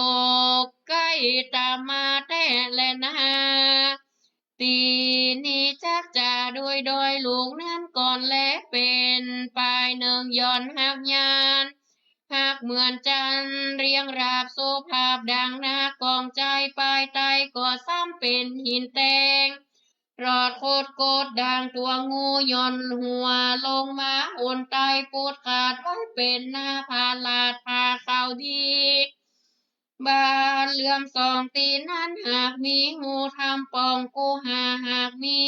กใก้ต๋ามมาแต๊แลนา ตี้นี้จักจ๋าโดยดอยลูกนั้นก่อนแล เป๋นป๋ายนึ่งย่อนหากยาน หากเหมือนจันทร์เรียงราบสุภาพดังนา กองใจ๋ป๋ายใต้ก็ซ้ำเป๋นหินแต๊ง รอดโคตรโกดดังตั๋วงู ย่อนหัวลงมาหนใต้ ปูดขาดไว้เป๋นหน้าผาลาดผาขาวดี บาดเหลื่อมสองตี้นั้นหากมีฮูธรรมป่อง คูหาหากมี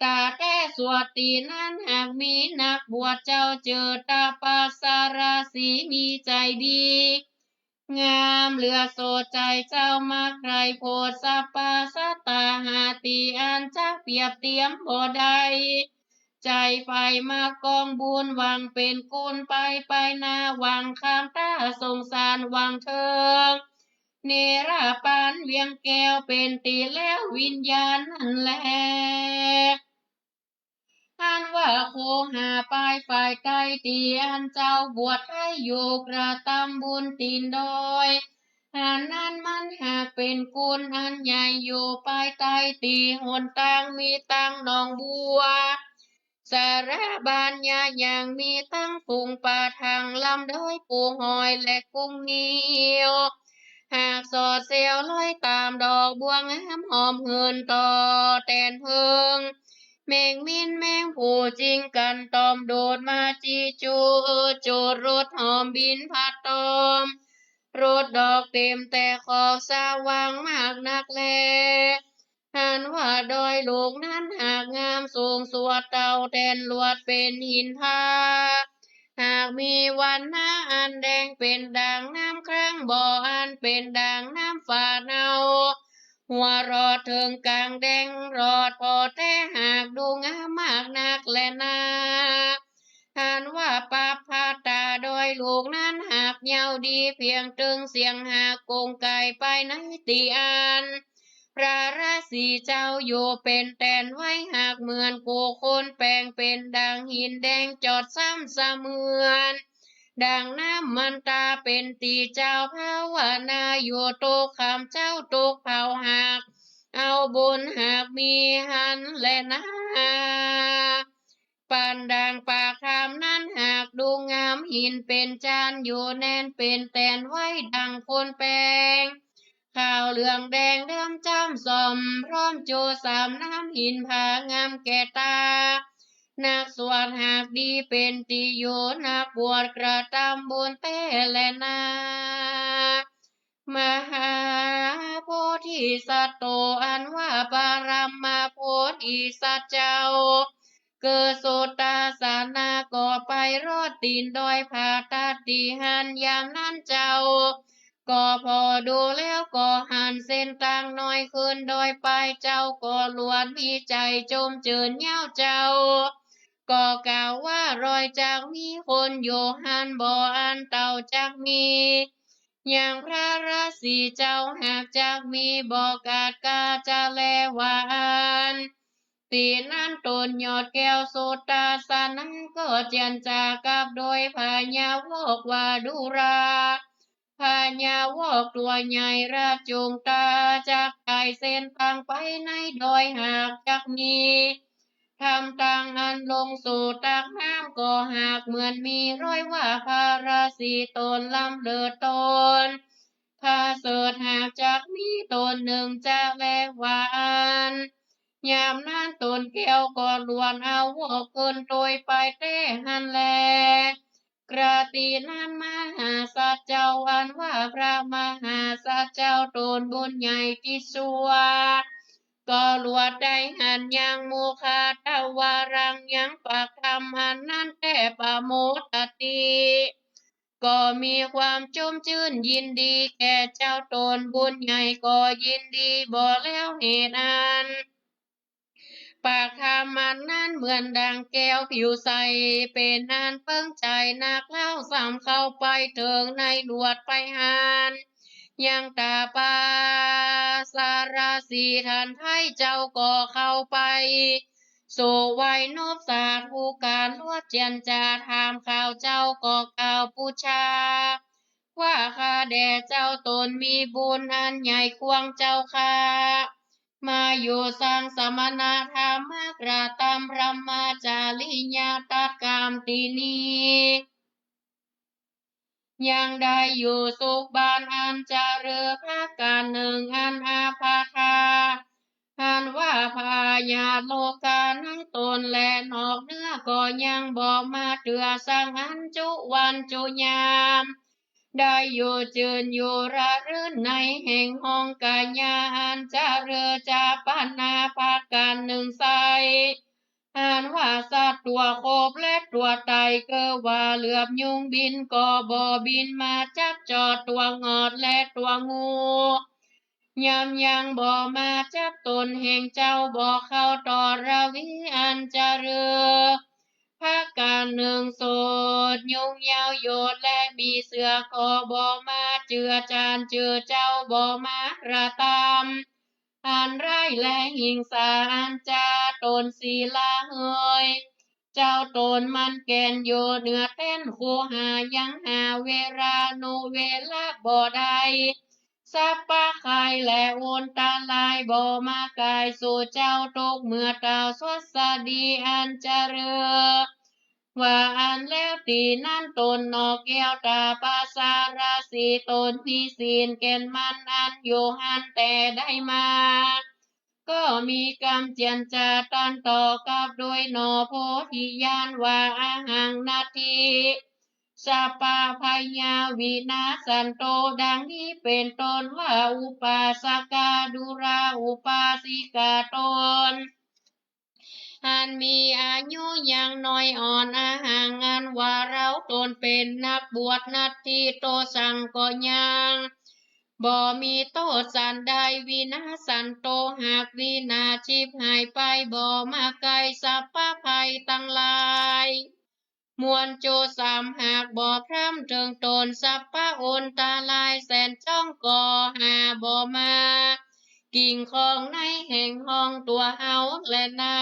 ต๋าแต๊สวด ตี้นั้นหากมีนักบวชเจ้าจื้อตะปะสะราศี มีใจ๋ดี งามเหลือโสดใจ๋เจ้ามักใคร่โผดสัพพะสัตตาหา ตี้อันจักเปียบเตียมบ่ได้ ใจ๋ใฝ่มักกองบุญหวังเป๋นกุล ไปไปนาหวังข้ามต๋าสงสารหวังเถิง เนรปานเวียงแก้วเป๋นตี้แล้ววิญญาณนั้นแล อันว่าคูหาป๋ายฝ่ายใต้ ตี้อันเจ้าบวชไท้อยู่กระตำบุญตี๋นดอย อันนั้นมันหากเป๋นกุลอันใหญ่อยู่ป๋ายใต้ ตี้หนตางมีตังหนองบัว สาระบานยะยังมีตังฝูงป่าทางลำดอย ภูหอยและกุ้งงิ้ว หากสอดเสี้ยวลอยต๋ามดอกบัวงามหอมหื่นต่อแตนเพิง แมงมิ้นแมงผู้จิงกั๋นต่อมโดดมาจีจู จูดรสหอมบินพัดต่อม รสดอกเต๋มแต่ขอบสว่างมากนักแล อันว่าดอยลูกนั้นหากงามสูงสวดเต่าแตนลวดเป๋นหินผา หากมีวรรณะอันแดงเป๋นด่างน้ำครั้ง บ่ออันเป๋นด่างน้ำฝาดเนา หัวรอดเถิงก๋างแดงรอดผ่อแต๊ หากดูงามมากนักแลนา อันว่าปาพาตาดอยลูกนั้นหากเยาว์ดีเพียงตึงเสียงหากโกงไก๋ไปในตี้อัน พ ระราศีเจ้าอยู่เป๋นแตนไว้ หากเหมือนกู้คนแป๋ง เป๋นดั่งหินแดงจอดซ้ำเสมือน ดั่งน้ำมันตาเป๋นตี้เจ้าภาวนา อยู่ตุ๊กค่ำเจ๊าตุ๊กเผา หากเอาบุญหากมีหั้นแลนา ปานดั่งปากถ้ำนั้น หากดูงามหินเป๋นจาน อยู่แน่นเป๋นแตนไว้ดั่งคนแป๋ง ขาวเหลืองแดงดำจ้ำส้ม พร้อมโจสามน้ำ หินผางามแก่ต๋า นักสวดหากดีเป๋นตี้อยู่ นักบวชกระตำบุญแต๊แลนา มหาโพธิสัตว์โต อันว่าปรมโพธิสัตว์เจ้า คือสุตตาสนะ ก็ไปรอดตี๋นดอยผาตัดตี้หั้น ยามนั้นเจ้า ก็ผ่อดูแล้วก็หันเส้นตางน้อยขึ้นดอยไป เจ้าก็ลวดมีใจ๋จมจื้นเย้าเจ้า ก็กล่าวว่ารอยจักมีคนอยู่หั้นบ่ อันเต้าจักมี ยังพระราศีเจ้าหากจักมี บ่กาดกาจะแลว่าอั้น ตี๋นั้นต๋นยอดแก้วสุตตาสนะ ก็เจียรจากลับโดยพญาวอกว่า ดูรา พญาวอกตั๋วใหญ่ ราชจงตาจักไต่เส้นตางไปในดอย หากจักมี ถ้ำตางอันลงสู่ตากน้ำ ก็หากเหมือนมีรอยว่าพระราศีต๋นล้ำเลิศต๋น ประเสริฐหากจักมีต๋นนึ่งจะแลว่าอั้น ยามนั้นต๋นแก้วก็ลวดเอาวอกขึ้นโตยไปแต๊หั้นแล กระตี้นั้นมหาสัตว์เจ้า อันว่าพระมหาสัตว์เจ้าต๋นบุญใหญ่ตี้สุด ก็ลวดได้หันยังมุขทวารัง ยังปากถ้ำอันนั้นแต๊ ปโมทติ ก็มีความจมจื้นยินดีแก่เจ้าต๋นบุญใหญ่ ก็ยินดีบ่แล้วเหตุอั้น ปากถ้ำอันนั้นเหมือนดั่งแก้วผิวใส เป๋นอันเปิ้งใจ๋นักเล่า ซ้ำเข้าไปเถิงในลวดไปหัน ยังตาปาสาราศี ทันใดเจ้าก็เข้าไป สู่ไหว้นบสาธุการ ลวดเจียรจาถามข่าว เจ้าก็กล่าวปู๋จา ว่าข้าแด่เจ้าต๋นมีบุญอันใหญ่กว้างเจ้าข้า มาอยู่สังสมณธรรม กระตำพรหมจริยา ตัดกามตี้นี้ ยังได้อยู่สุขบ้านอันจะเริญ พระกัณฑ์นึ่งอันอภทา อันว่าพยาธิโรคาในต๋นและนอกเหนือ ก็ยังบ่มาเตื้อสังอันจุวันจุยาม ได้อยู่จื้นอยู่ระรื่นในแห่งห้องกายาอันจะเริญ จาปนา พระกัณฑ์นึ่งไส้ อันว่าสัตว์ตั๋วโคบและตั๋วไต เกอว่าเหลือบยุงบิน ก็บ่บินมาจับจอดตั๋วงอดและตั๋วงู ย่อมยังบ่มาจับต๋นแห่งเจ้า บ่เข้าตรวีอันจะเริญ พระกัณฑ์นึ่งโสดยุงยาวโยด และมีเสื้อก็บ่มาเจือจาน เจือเจ้าบ่มากระตำอันร้าย และหิงสาอันจะต๋นสีละเหย เจ้าต๋นมันแก่นอยู่เหนือแต๊นคูหา ยังหาเวรานุเวระบ่ได้ สัพพะภัยและอันตรายบ่มาใก้สู่เจ้า ตุ๊กเมื่อเต้าสวัสดีอันจะเริญ ว่าอั้นแล้วตี้นั้นต๋นนอกแก้วตาปาสาราศีต๋นมีศีลแก่นมั่นอันอยู่หั้นแต่ใดมา ก็มีกำเจียรจาตรัสตอบกลับโดยหนอ โพธิญาณว่า อะหัง นัตถิ สัพพะภัยยา วินาสสันโต ดังนี้เป๋นต้นว่า อุปาสกา ดูราอุปาสิกาต๋น อันมีอายุยังน้อยอ่อน อะหัง อันว่าเฮาต๋นเป๋นนักบวช นัตถิ โตสัง ก็ยังบ่มีโต้ษสันใด วินาสสันโต หากวินาศฉิบหายไป บ่มาใก้สัพพะภัยตังหลาย มวลโจรสามหากบ่พร่ำเถิงต๋น สัพพะอันตรายแสนจ้องก็หาบ่มา กิ่งของในแห่งห้องตั๋วเฮาแลนา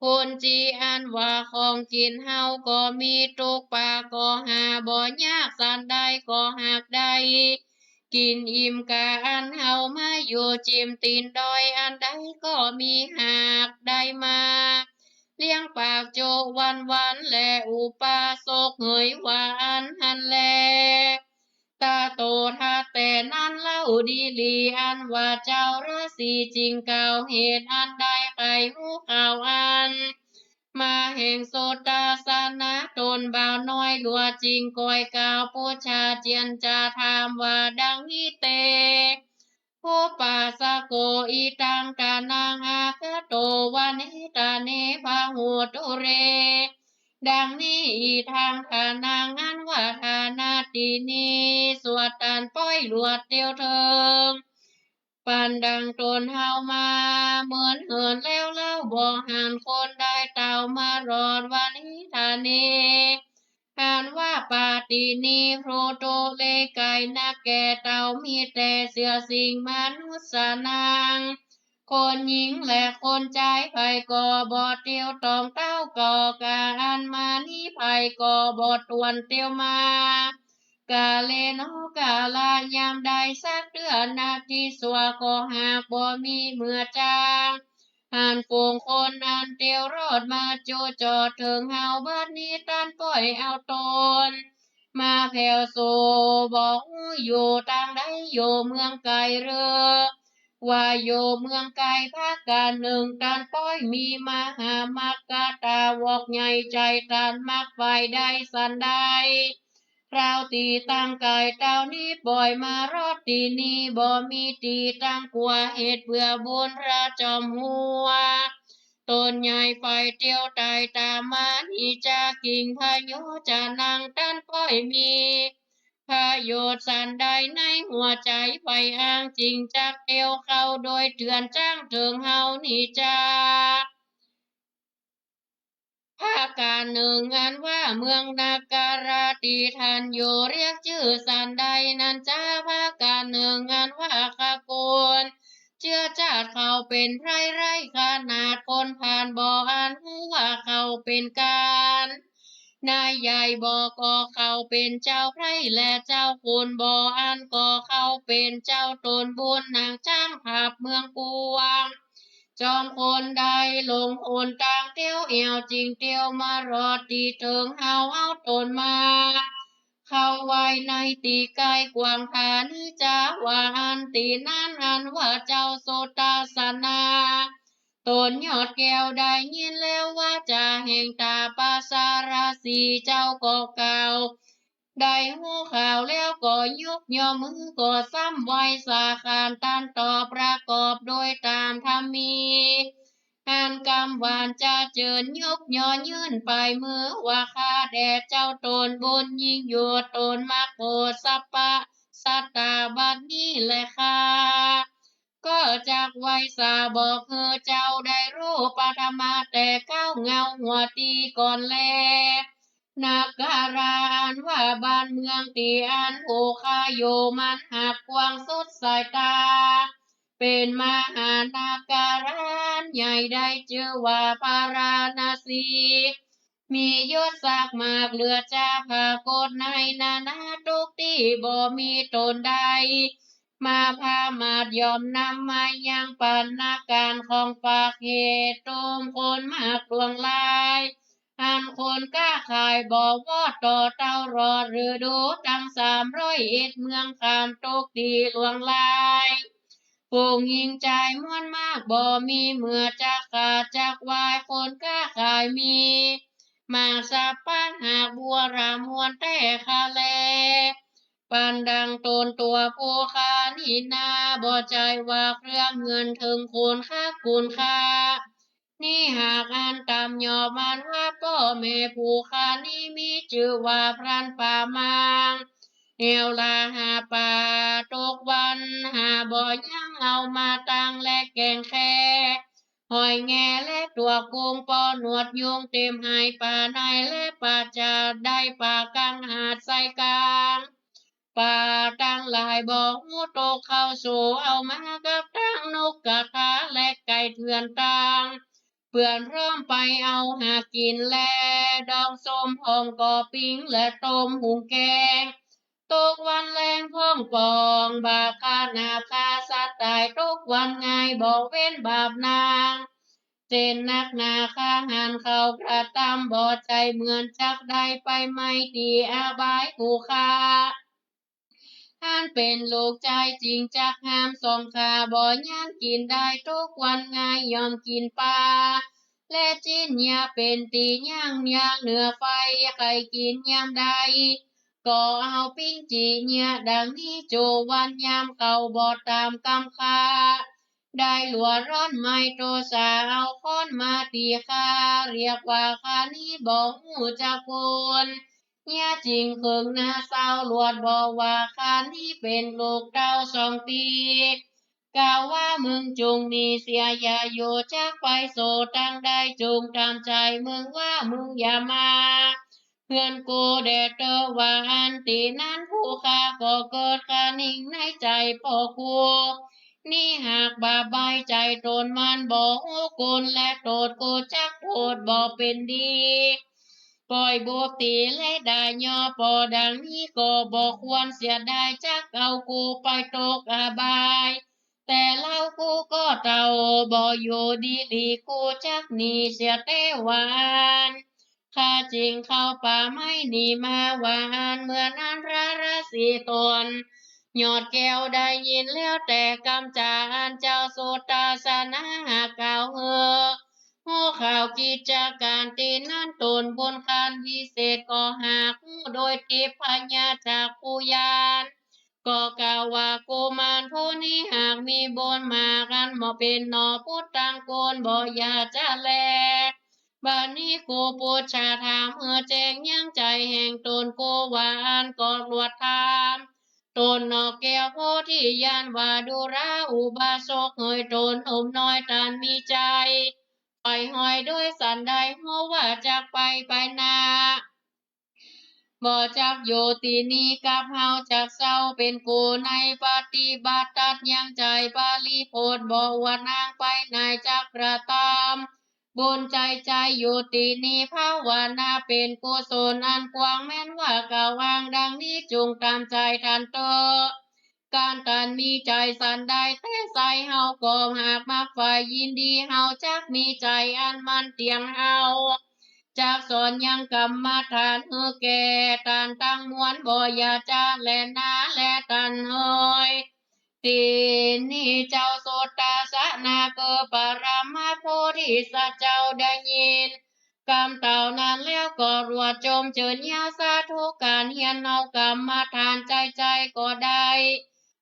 คนจี๋อันว่าของกิ๋นเฮาก็มี ตุ๊กปาก็หาบ่ยาก สันใดก็หากได้ กิ๋นอิ่มก้าอันเฮามาอยู่ จิ่มตี๋นดอยอันใดก็มี หากได้มาเลี้ยงปากโจวันๆ แลอุปาสกเหยว่าอั้นหั้นแล ตะโตทาแต่นั้นเล่าดีหลี อันว่าเจ้าฤๅษีจึงกล่าวเหตุอันใด ใค่ฮู้ข่าวอันมาแห่งสุทัสสนะ ต๋นบ่าวน้อยหลัวจึงก้อยกล่าวปู๋จาเจียรจาถามว่าดังนี้เต โอปาสโก อิทังทานัง อาคาโต วะเน ทาเน พาหุตุเร ดังนี้ อิทังทานัง อันว่าทานาตี้นี้ สวดตันป้อยหลวดเตียวเถิง ปันดังต๋นเฮามา เหมือนเหินแล้วเล่า บ่หันคนใดเต้ามารอด วะเน ทาเน อันว่าปาตี้นี้ พลูโตเลไกนักแก่เต้า มีแต่เสื้อสิ่งมนุษย์สานัง คนหญิงและคนจาย ใผก็บ่เตียวต้องเต้า ก็กาอันมานี้ ใผก็บ่ตวนเตียวมา กาเลโนกาละ ยามใดสักเตื้อนาทีสัว ก็หากบ่มีเมื่อจาง หันฝูงคนอันเตียวรอดมา จุจอดเถิงเฮา บัดนี้ตันป้อยเอาต๋น มาแผ่วสู่ บ่ฮู้อยู่ตางใด อยู่เมืองไก๋หรือ ว่าอยู่เมืองไก๋ พระกาลนึ่งตันป้อยมีมหามักกะตาวอกใหญ่ ใจ๋ตันมักไปได้สันใด คราวตี้ตังก๋ายเต้านี้ ป้อยมารอดตี้นี้ บ่มีตี้ตังกั๋ว เหตุเปื้อบุญพระจอมหัว ต๋นใหญ่ไปเตียวต๋ายต๋ามมานี้ จากิ่งพโยจะนัง ตันป้อยมีประโยชน์สันใด ในหัวใจ๋ใฝ่อ้าง จึงจักเตียวเข้าโดยเถื่อน จ้างเถิงเฮานี้จา พระกาลนึ่งอันว่าเมืองนาการาตี้ตันอยู่ เรียกจื้อสันใดนั้นจา พระกาลนึ่งอันว่าขกุล เจื้อจาดเขาเป๋นไพร่ไร้ขนาด คนผ่านบ่อันฮู้ว่าเขาเป๋นกาล นายใหญ่บ่ก็เขาเป๋นเจ้าไพร่ และเจ้าขุนบ่อันก็เขาเป๋นเจ้าต๋นบุญ นางจ้างขับเมืองกวาง จอมคนได้ลงหนตางเตียวแอ่ว จึงเตียวมารอดตี้เถิงเฮา เอาต๋นมาเข้าไว้ในตี้ใก้กว้างผานี้จา ว่าอั้น ตี้นั้นอันว่าเจ้าสุทัสสนะ ต๋นยอดแก้วได้ยินแล้ววาจาแห่งตาปสาราสี เจ้าก็กล่าว ได้ฮู้ข่าวแล้วก็ยกย่อมือ ก็ซ้ำไหว้สาขานตันต่อ ประกอบโดยต๋ามธรรมี อันกำหวานจะเจิญ ยกย่อยื่นปายมือ ว่าข้าแด่เจ้าต๋นบุญยิ่งยวด ต๋นมักโปรดสัพพะสัตตาบัดนี้แล ข้าก็จักไหว้สาบอกหื้อเจ้าได้ฮู้ ปฐมะแต่ก้าวเงาหัวตี้ก่อนแล นาการาอันว่าบ้านเมืองตี้อันผู้ข้าอยู่ มันหักกว้างสุดสายต๋า เป๋นมหานาการาอันใหญ่ ได้จื้อว่าพาราณสี มียศศักดิ์มากเหลือจะผากฏ ในนานาตุ๊กตี้บ่มีต๋นใด มาพามาดย่อมนำมายังปันนาการของปากเหตุ ต๋นคนมากหลวงหลาย อันคนก๊าขายบ่วอดต่อเต้ารอดฤดู ตังสามร้อยเอ็ดเมืองข้ามตุ๊กตี้หลวงหลาย ฝูงหญิงจายมวลมาก บ่มีเมื่อจักขาดจักวาย คนก๊าขายมีมากสัพพะหากบัวรามวลแต๊คะแล ปันดังต๋นตั๋วผู้ข้านี้นา บ่ใจ้ว่าเครื่องเงินเถิงคนคักคุณค่า นี้หากอันต่ำหย่อมอันว่าป้อแม่ผู้ข้านี้ มีจื้อว่าพรานป่ามัง แนวลาหาป่าตกวัน หาบ่ยั้งเอามาตั้งและแกงแค่ หอยแงและตั๋วกุ้ง ปอหนวดยุงเต็มหายป่าใน และป่าจาดได้ป่ากังหาดไซกลาง ป่าตังหลายบ่ฮู้ตกเข้าสู่ เอามากับตัง ศรัทธาและใก้เถื่อนตาง เปื้อนพร้อมไปเอาหากิ๋นแล ดองส้มหองก็ปิ้งและต้มหุงแกง ตกวันแลงพ่องป่อง บาปฆ่านาฆ่าสัตว์ต๋าย ตกวันง่ายบ่เว้นบาปนาง เจนนักหนาข้าหันเขากระตำ บ่ใจ้เหมือนจักได้ไปไหม้ตี้อบายผู้ฆ่า หันเป๋นลูกจายจริงจักห้ามสองข้า บ่ยั้งกิ๋นได้ ตกวันง่ายย่อมกิ๋นป๋า และจิ๊นเยียะเป๋นตี้ย่าง ย่างเหนือไฟ ใค่กิ๋นยามใด ก็เอาปิ้งจี่เยียะดังนี้ โจวันยามเข้าบ่ต๋ามกำข้า ได้ลัวร้อนไหม้โตสา เอาค้อนมาตี๋ข้า เรียกว่าข้านี้บ่ฮู้จักคน เยียะจริงเคิงหน้าเศร้า ลวดบ่ว่าข้านี้เป๋นลูกเต้าสองปี กล่าวว่ามึงจุ่งหนีเสียอย่าอยู่จักไปโสตังใด จุ่งต๋ามใจ๋มึงว่ามึงอย่ามา เฮือนกูแด่เต๊อะ ว่าอั้น ตี้นั้นผู้ข้าก็เกิดคะนิงในใจ๋ ป้อกูนี้หากบาปใบ้ใจ๋ ต๋นมันบ่ฮู้คุณ และโตษกูจักโผดบ่เป๋นดี ป้อยบุพตี้และดายย่อ ป้อดังนี้ก็บ่ควรเสียดาย จักเอากูไปตกอบาย แต่เล่ากูก็เต้าบ่อยู่ดีหลี กูจักหนีเสียแต๊ว่าอั้น ข้าจึงเข้าป่าไม้นี้มา ว่าอั้น เมื่อนั้นพระราศีต๋นยอดแก้วได้ยินแล้วแต่กำจ๋า อันเจ้าสุตตาสนหากล่าวหื้อ ฮู้ข่าวกิจก๋านตี้นั้น ต๋นบุญคันวิเศษก็หากฮู้โดยทิพยจักขุญาณ ก็กล่าวว่ากุมารผู้นี้หากมีบุญมากอั้น บ่เป๋นหนอปุตตังกุลบ่อย่าจะแล บัดนี้กูปุจฉาถามหื้อแจ้งยังใจ๋แห่งต๋นกูว่าอั้น ก็ลวดถามต๋นหนอแก้วโพธิญาณว่า ดูราอุบาสกเหย ต๋นหนุ่มน้อยตันมีใจ๋ใฝ่หอยโดยสันใด ฮู้ว่าจักไปไปนา บ่จักอยู่ตี้นี้กับเฮา จักเซาเป๋นกูในปฏิบัติ ตั๊ดยังใจ๋ปริโภค บ่อวดอ้างไปไหน จักกระตำบุญใจ๋ใจ๋อยู่ตี้นี้ ภาวนาเป๋นกุศลอันกว้าง แม้นว่ากล่าวอ้างดังนี้ จุ่งต๋ามใจ๋ตันเต๊อะ ก๋านตันมีใจ๋สันใด แต่ใส่เฮาก็หากมักใฝ่ยินดี เฮาจักมีใจ๋อันมั่นเตี้ยง เฮาจักสอนยังกรรมฐานหื้อแก่ตันตังมวลบ่อย่าจะแลนา และตันเหย ตี้นี้เจ้าสุตตาสนเกอปรมโพธิสัตว์เจ้าได้ยิน กำเต้านั้นแล้วก็รวดจมเจิญญาสาธุก๋านเฮียนเอากรรมฐานใจ๋ใจ๋ก็ได้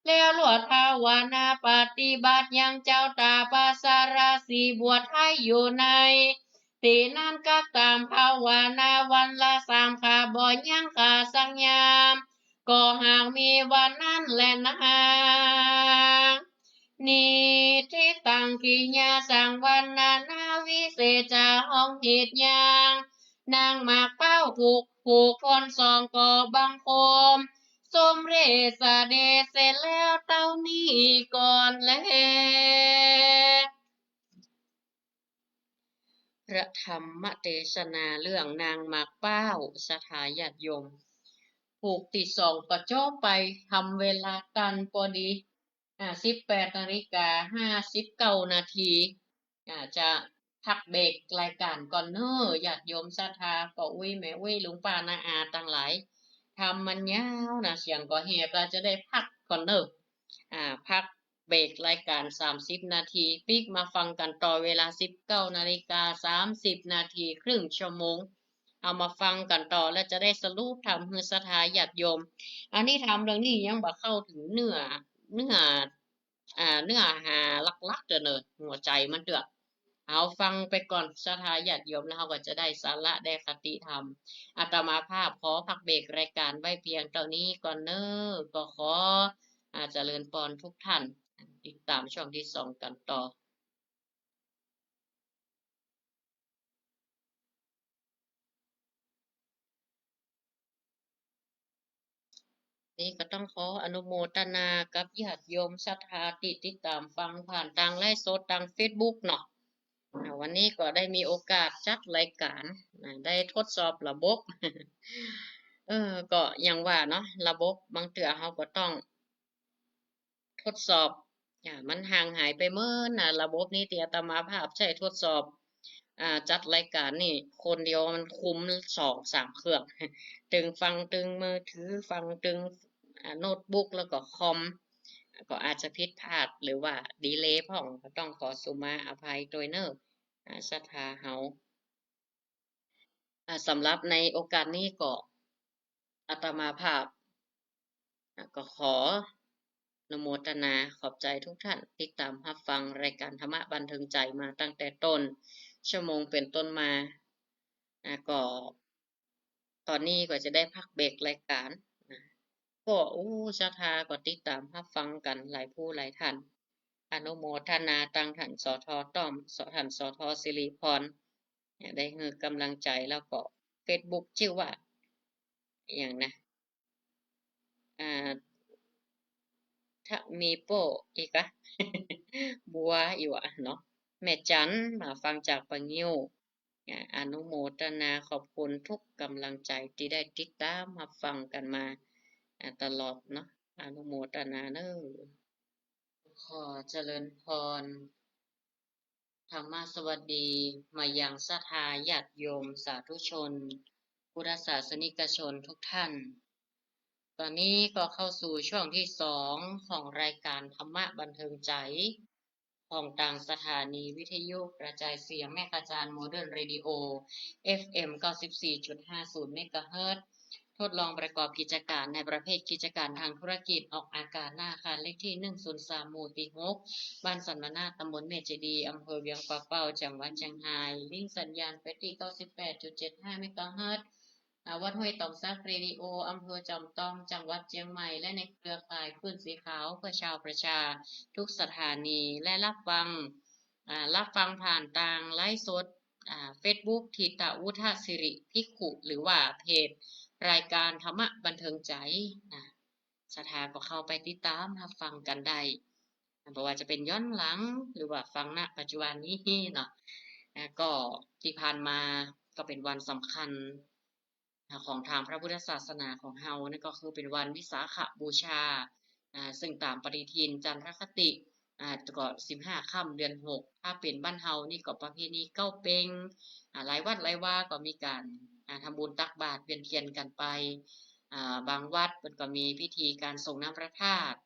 แล้วรวดภาวนาปฏิบัติยังเจ้าตาปสรสีบวชไห้อยู่ในตี้นั้น กักต๋ามภาวนาวันละสามคาบ่ยั้งคาสักยาม ก็หากมีวันนั้นแลนาง นิทธิตังกิยาสังวัณณาวิเศษจา ฮ้องเหตุยังนางหมากเป๊าผู้ ผู้คนสองก็บังคมสมเร็จเสด็จเสร็จแล้วเต้านี้ก่อนแล พระธรรมเตสนาเรื่องนางหมากเป๊า ศรัทธาญาติโยม ผูกตี้สองก็จบไป ทำเวลาตันปอดี อ่า สิบแปดนาฬิกาห้าสิบเก้านาที อ่า จะพักเบรกรายการก่อนเน้อ ญาติโยมศรัทธา ป้ออุ๊ย แม่อุ๊ย ลุงป้าน้าอาตังหลาย ทำมันยาวนะ เสียงก็แหบละ จะได้พักก่อนเน้อ อ่า พักเบรกรายการสามสิบนาที ปิ๊กมาฟังกั๋นต่อเวลาสิบเก้านาฬิกาสามสิบนาที ครึ่งชั่วโมง เอามาฟังกั๋นต่อ แล้วจะได้สรุปธรรมหื้อศรัทธาญาติโยม อันนี้ธรรมเรื่องนี้ยังบ่เข้าเถิงเนื้อ เนื้อ อ่า เนื้อหาหลักๆ เตื้อเน้อ หัวใจ๋มันเตื้อ เอาฟังไปก่อนศรัทธาญาติโยม แล้วเฮาก็จะได้สาระได้คติธรรม อาตมาภาพขอพักเบรกรายการไว้เพียงเต้านี้ก่อนเน้อ ก็ขอ อ่า เจริญพรทุกท่าน ติดต๋ามช่องตี้สองกั๋นต่อ นี่ก็ต้องขออนุโมทนากับญาติโยมศรัทธาตี้ติดต๋ามฟังผ่านตางไลฟ์สดตางเฟซบุ๊กเนาะ อ่า วันนี้ก็ได้มีโอกาสจัดรายก๋าน อ่า ได้ทดสอบระบบ เออ ก็อย่างว่าเนาะ ระบบบางเตื้อเฮาก็ต้อง ทดสอบ อ่า มันห่างหายไปเมินนะ ระบบนี้ตี้อาตมาภาพใจ๊ทดสอบ อ่า จัดรายก๋านนี่ คนเดียวมันคุมสองสามเครื่อง ตึงฟังตึงมือถือ ฟังตึง อ่า โน้ตบุ๊ก แล้วก็คอม ก็อาจจะผิดพลาดหรือว่าดีเลย์พ่อง ก็ต้องขอสุมาอภัยตวยเน่อ อ่า ศรัทธาเฮา อ่า สำหรับในโอกาสนี้ก็อาตมาภาพ อ่า ก็ขออนุโมทนาขอบใจ๋ทุกท่านติดต๋ามฮับฟังรายก๋านธรรมะบันเทิงใจ๋มาตั้งแต่ต้นชั่วโมงเป๋นต้นมา อ่า ก็ ต๋อนนี้ก็จะได้พักเบรกรายก๋านนะ ก็ โอ้ ศรัทธาก็ติดต๋ามฮับฟังกั๋นหลายผู้หลายท่าน อนุโมทนาตังท่าน สท. ต้อม ส- ท่าน สท. สิริพร เนี่ย ได้หื้อก๋ำลังใจ๋ แล้วก็เฟซบุ๊กจื้อว่า อะหยังนะ อ่า ถ้ามีโป้อีกอะ บัวอยู่อะเนาะ แม่จันมาฟังจากปะงิ้ว อ่า อนุโมทนาขอบคุณทุกก๋ำลังใจ๋ตี้ได้ติดต๋ามฮับฟังกั๋นมา อ่า ตลอดเนาะ อนุโมทนาเน่อ ขอเจริญพร ธรรมสวัสดีมายังศรัทธาญาติโยมสาธุชน พุทธศาสนิกชนทุกท่าน ต๋อนนี้ก็เข้าสู่ช่วงตี้สองของรายก๋านธรรมะบันเทิงใจ๋ ของตางสถานีวิทยุกระจายเสียงแม่กาจารย์ Modern Radio เอฟเอ็ม เก้าสิบสี่จุดห้าศูนย์ เมกะเฮิรตซ์ ทดลองประกอบกิจก๋านในประเภทกิจก๋านตางธุรกิจ ออกอากาศ ณ อาคารเลขตี้ หนึ่งศูนย์สาม หมู่ตี้ หก บ้านสันมนาฏ ตำบลแม่เจดีย์ อำเภอเวียงป่าเป้า จังหวัดเจียงฮาย ลิงก์สัญญาณไปตี้ เก้าสิบแปดจุดเจ็ดห้า เมกะเฮิรตซ์ อ่า วัดห้วยตองสัก Radio อำเภอจอมตอง จังหวัดเจียงใหม่ และในเครือข่ายคลื่นสีขาวเพื่อชาวประชาทุกสถานี และฮับฟัง อ่า ฮับฟังผ่านตางไลฟ์สด อ่า เฟซบุ๊ก ถิตวุฒศิริภิกขุ หรือว่าเพจรายก๋านธรรมะบันเทิงใจ๋ อ่า ศรัทธาก็เข้าไปติดต๋ามฮับฟังกั๋นได้ บ่ว่าจะเป๋นย้อนหลัง หรือว่าฟัง ณ ปัจจุบันนี้เนาะ อ่า ก็ตี้ผ่านมาก็เป๋นวันสำคัญ อ่า ของตางพระพุทธศาสนาของเฮา นั่นก็คือเป๋นวันวิสาขบูชา อ่า ซึ่งต๋ามปฏิทินจันทรคติ อ่า ก็สิบห้าค่ำเดือนหก ถ้าเป๋นบ้านเฮานี่ก็ประเพณีเก๊าเป็ง อ่า หลายวัดหลายวาก็มีก๋าน อ่า ทำบุญตักบาตรเวียนเทียนกั๋นไป อ่า บางวัดเปิ้นก็มีพิธีก๋านส่งน้ำพระธาตุ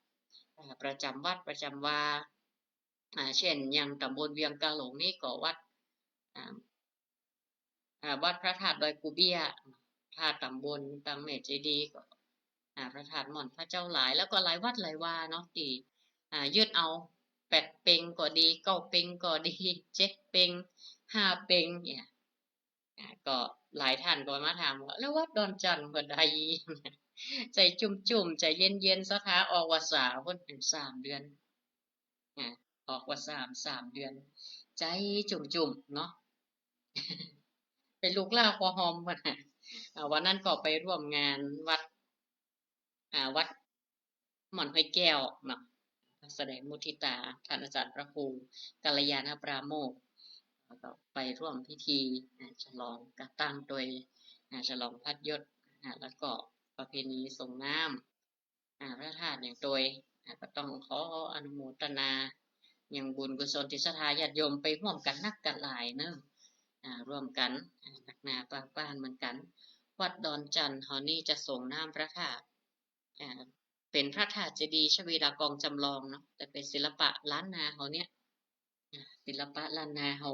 อ่า ประจ๋ำวัดประจ๋ำวา อ่า เจ้นอย่างต๋ำบลเวียงกาหลงนี่ก็วัด อ่า อ่า วัดพระธาตุดอยกู่เบี้ย ถ้าต๋ำบลตางแม่เจดีย์ก็ อ่า พระธาตุหม่อนพระเจ้าหลาย แล้วก็หลายวัดหลายวาเนาะ ตี้ อ่า ยึดเอาแปดเป็งก็ดี เก้าเป็งก็ดี เจ็ดเป็ง ห้าเป็ง เนี่ย อ่า ก็หลายท่านก็มาถามว่า แล้ววัดดอนจั่นเปิ้นใด ใจ๋จุ่มๆ ใจ๋เย็นๆ ศรัทธาออกวรรษาเปิ้นเป๋นสามเดือน อ่า ออกวรรษาสามเดือน ใจ๋จุ่มๆ เนาะ เป๋นลูกหล้าคอหอมเปิ้นน่ะ อ่า วันนั้นก็ไปร่วมงานวัด อ่า วัดหม่อนห้วยแก้วเนาะ แสดงมุทิตา ท่านอาจ๋ารย์พระครูกัลยาณปราโมทย์ แล้วก็ไปร่วมพิธี อ่า ฉลองก่อตั้งโดย อ่า ฉลองพัดยศ อ่า แล้วก็ประเพณีส่งน้ำ อ่า พระธาตุอย่างโตย อ่า ก็ต้องขออนุโมทนา ยังบุญกุศลตี้ศรัทธาญาติโยมไปร่วมกั๋นนักกั๋นหลายเนาะ อ่า ร่วมกั๋น อ่า นักหนาปางบ้านเหมือนกั๋น วัดดอนจั่นเฮานี่จะส่งน้ำพระธาตุ อ่า เป๋นพระธาตุเจดีย์ชเวดากองจำลองเนาะ แต่เป๋นศิลปะล้านนาเฮาเนี่ย อ่า ศิลปะล้านนาเฮา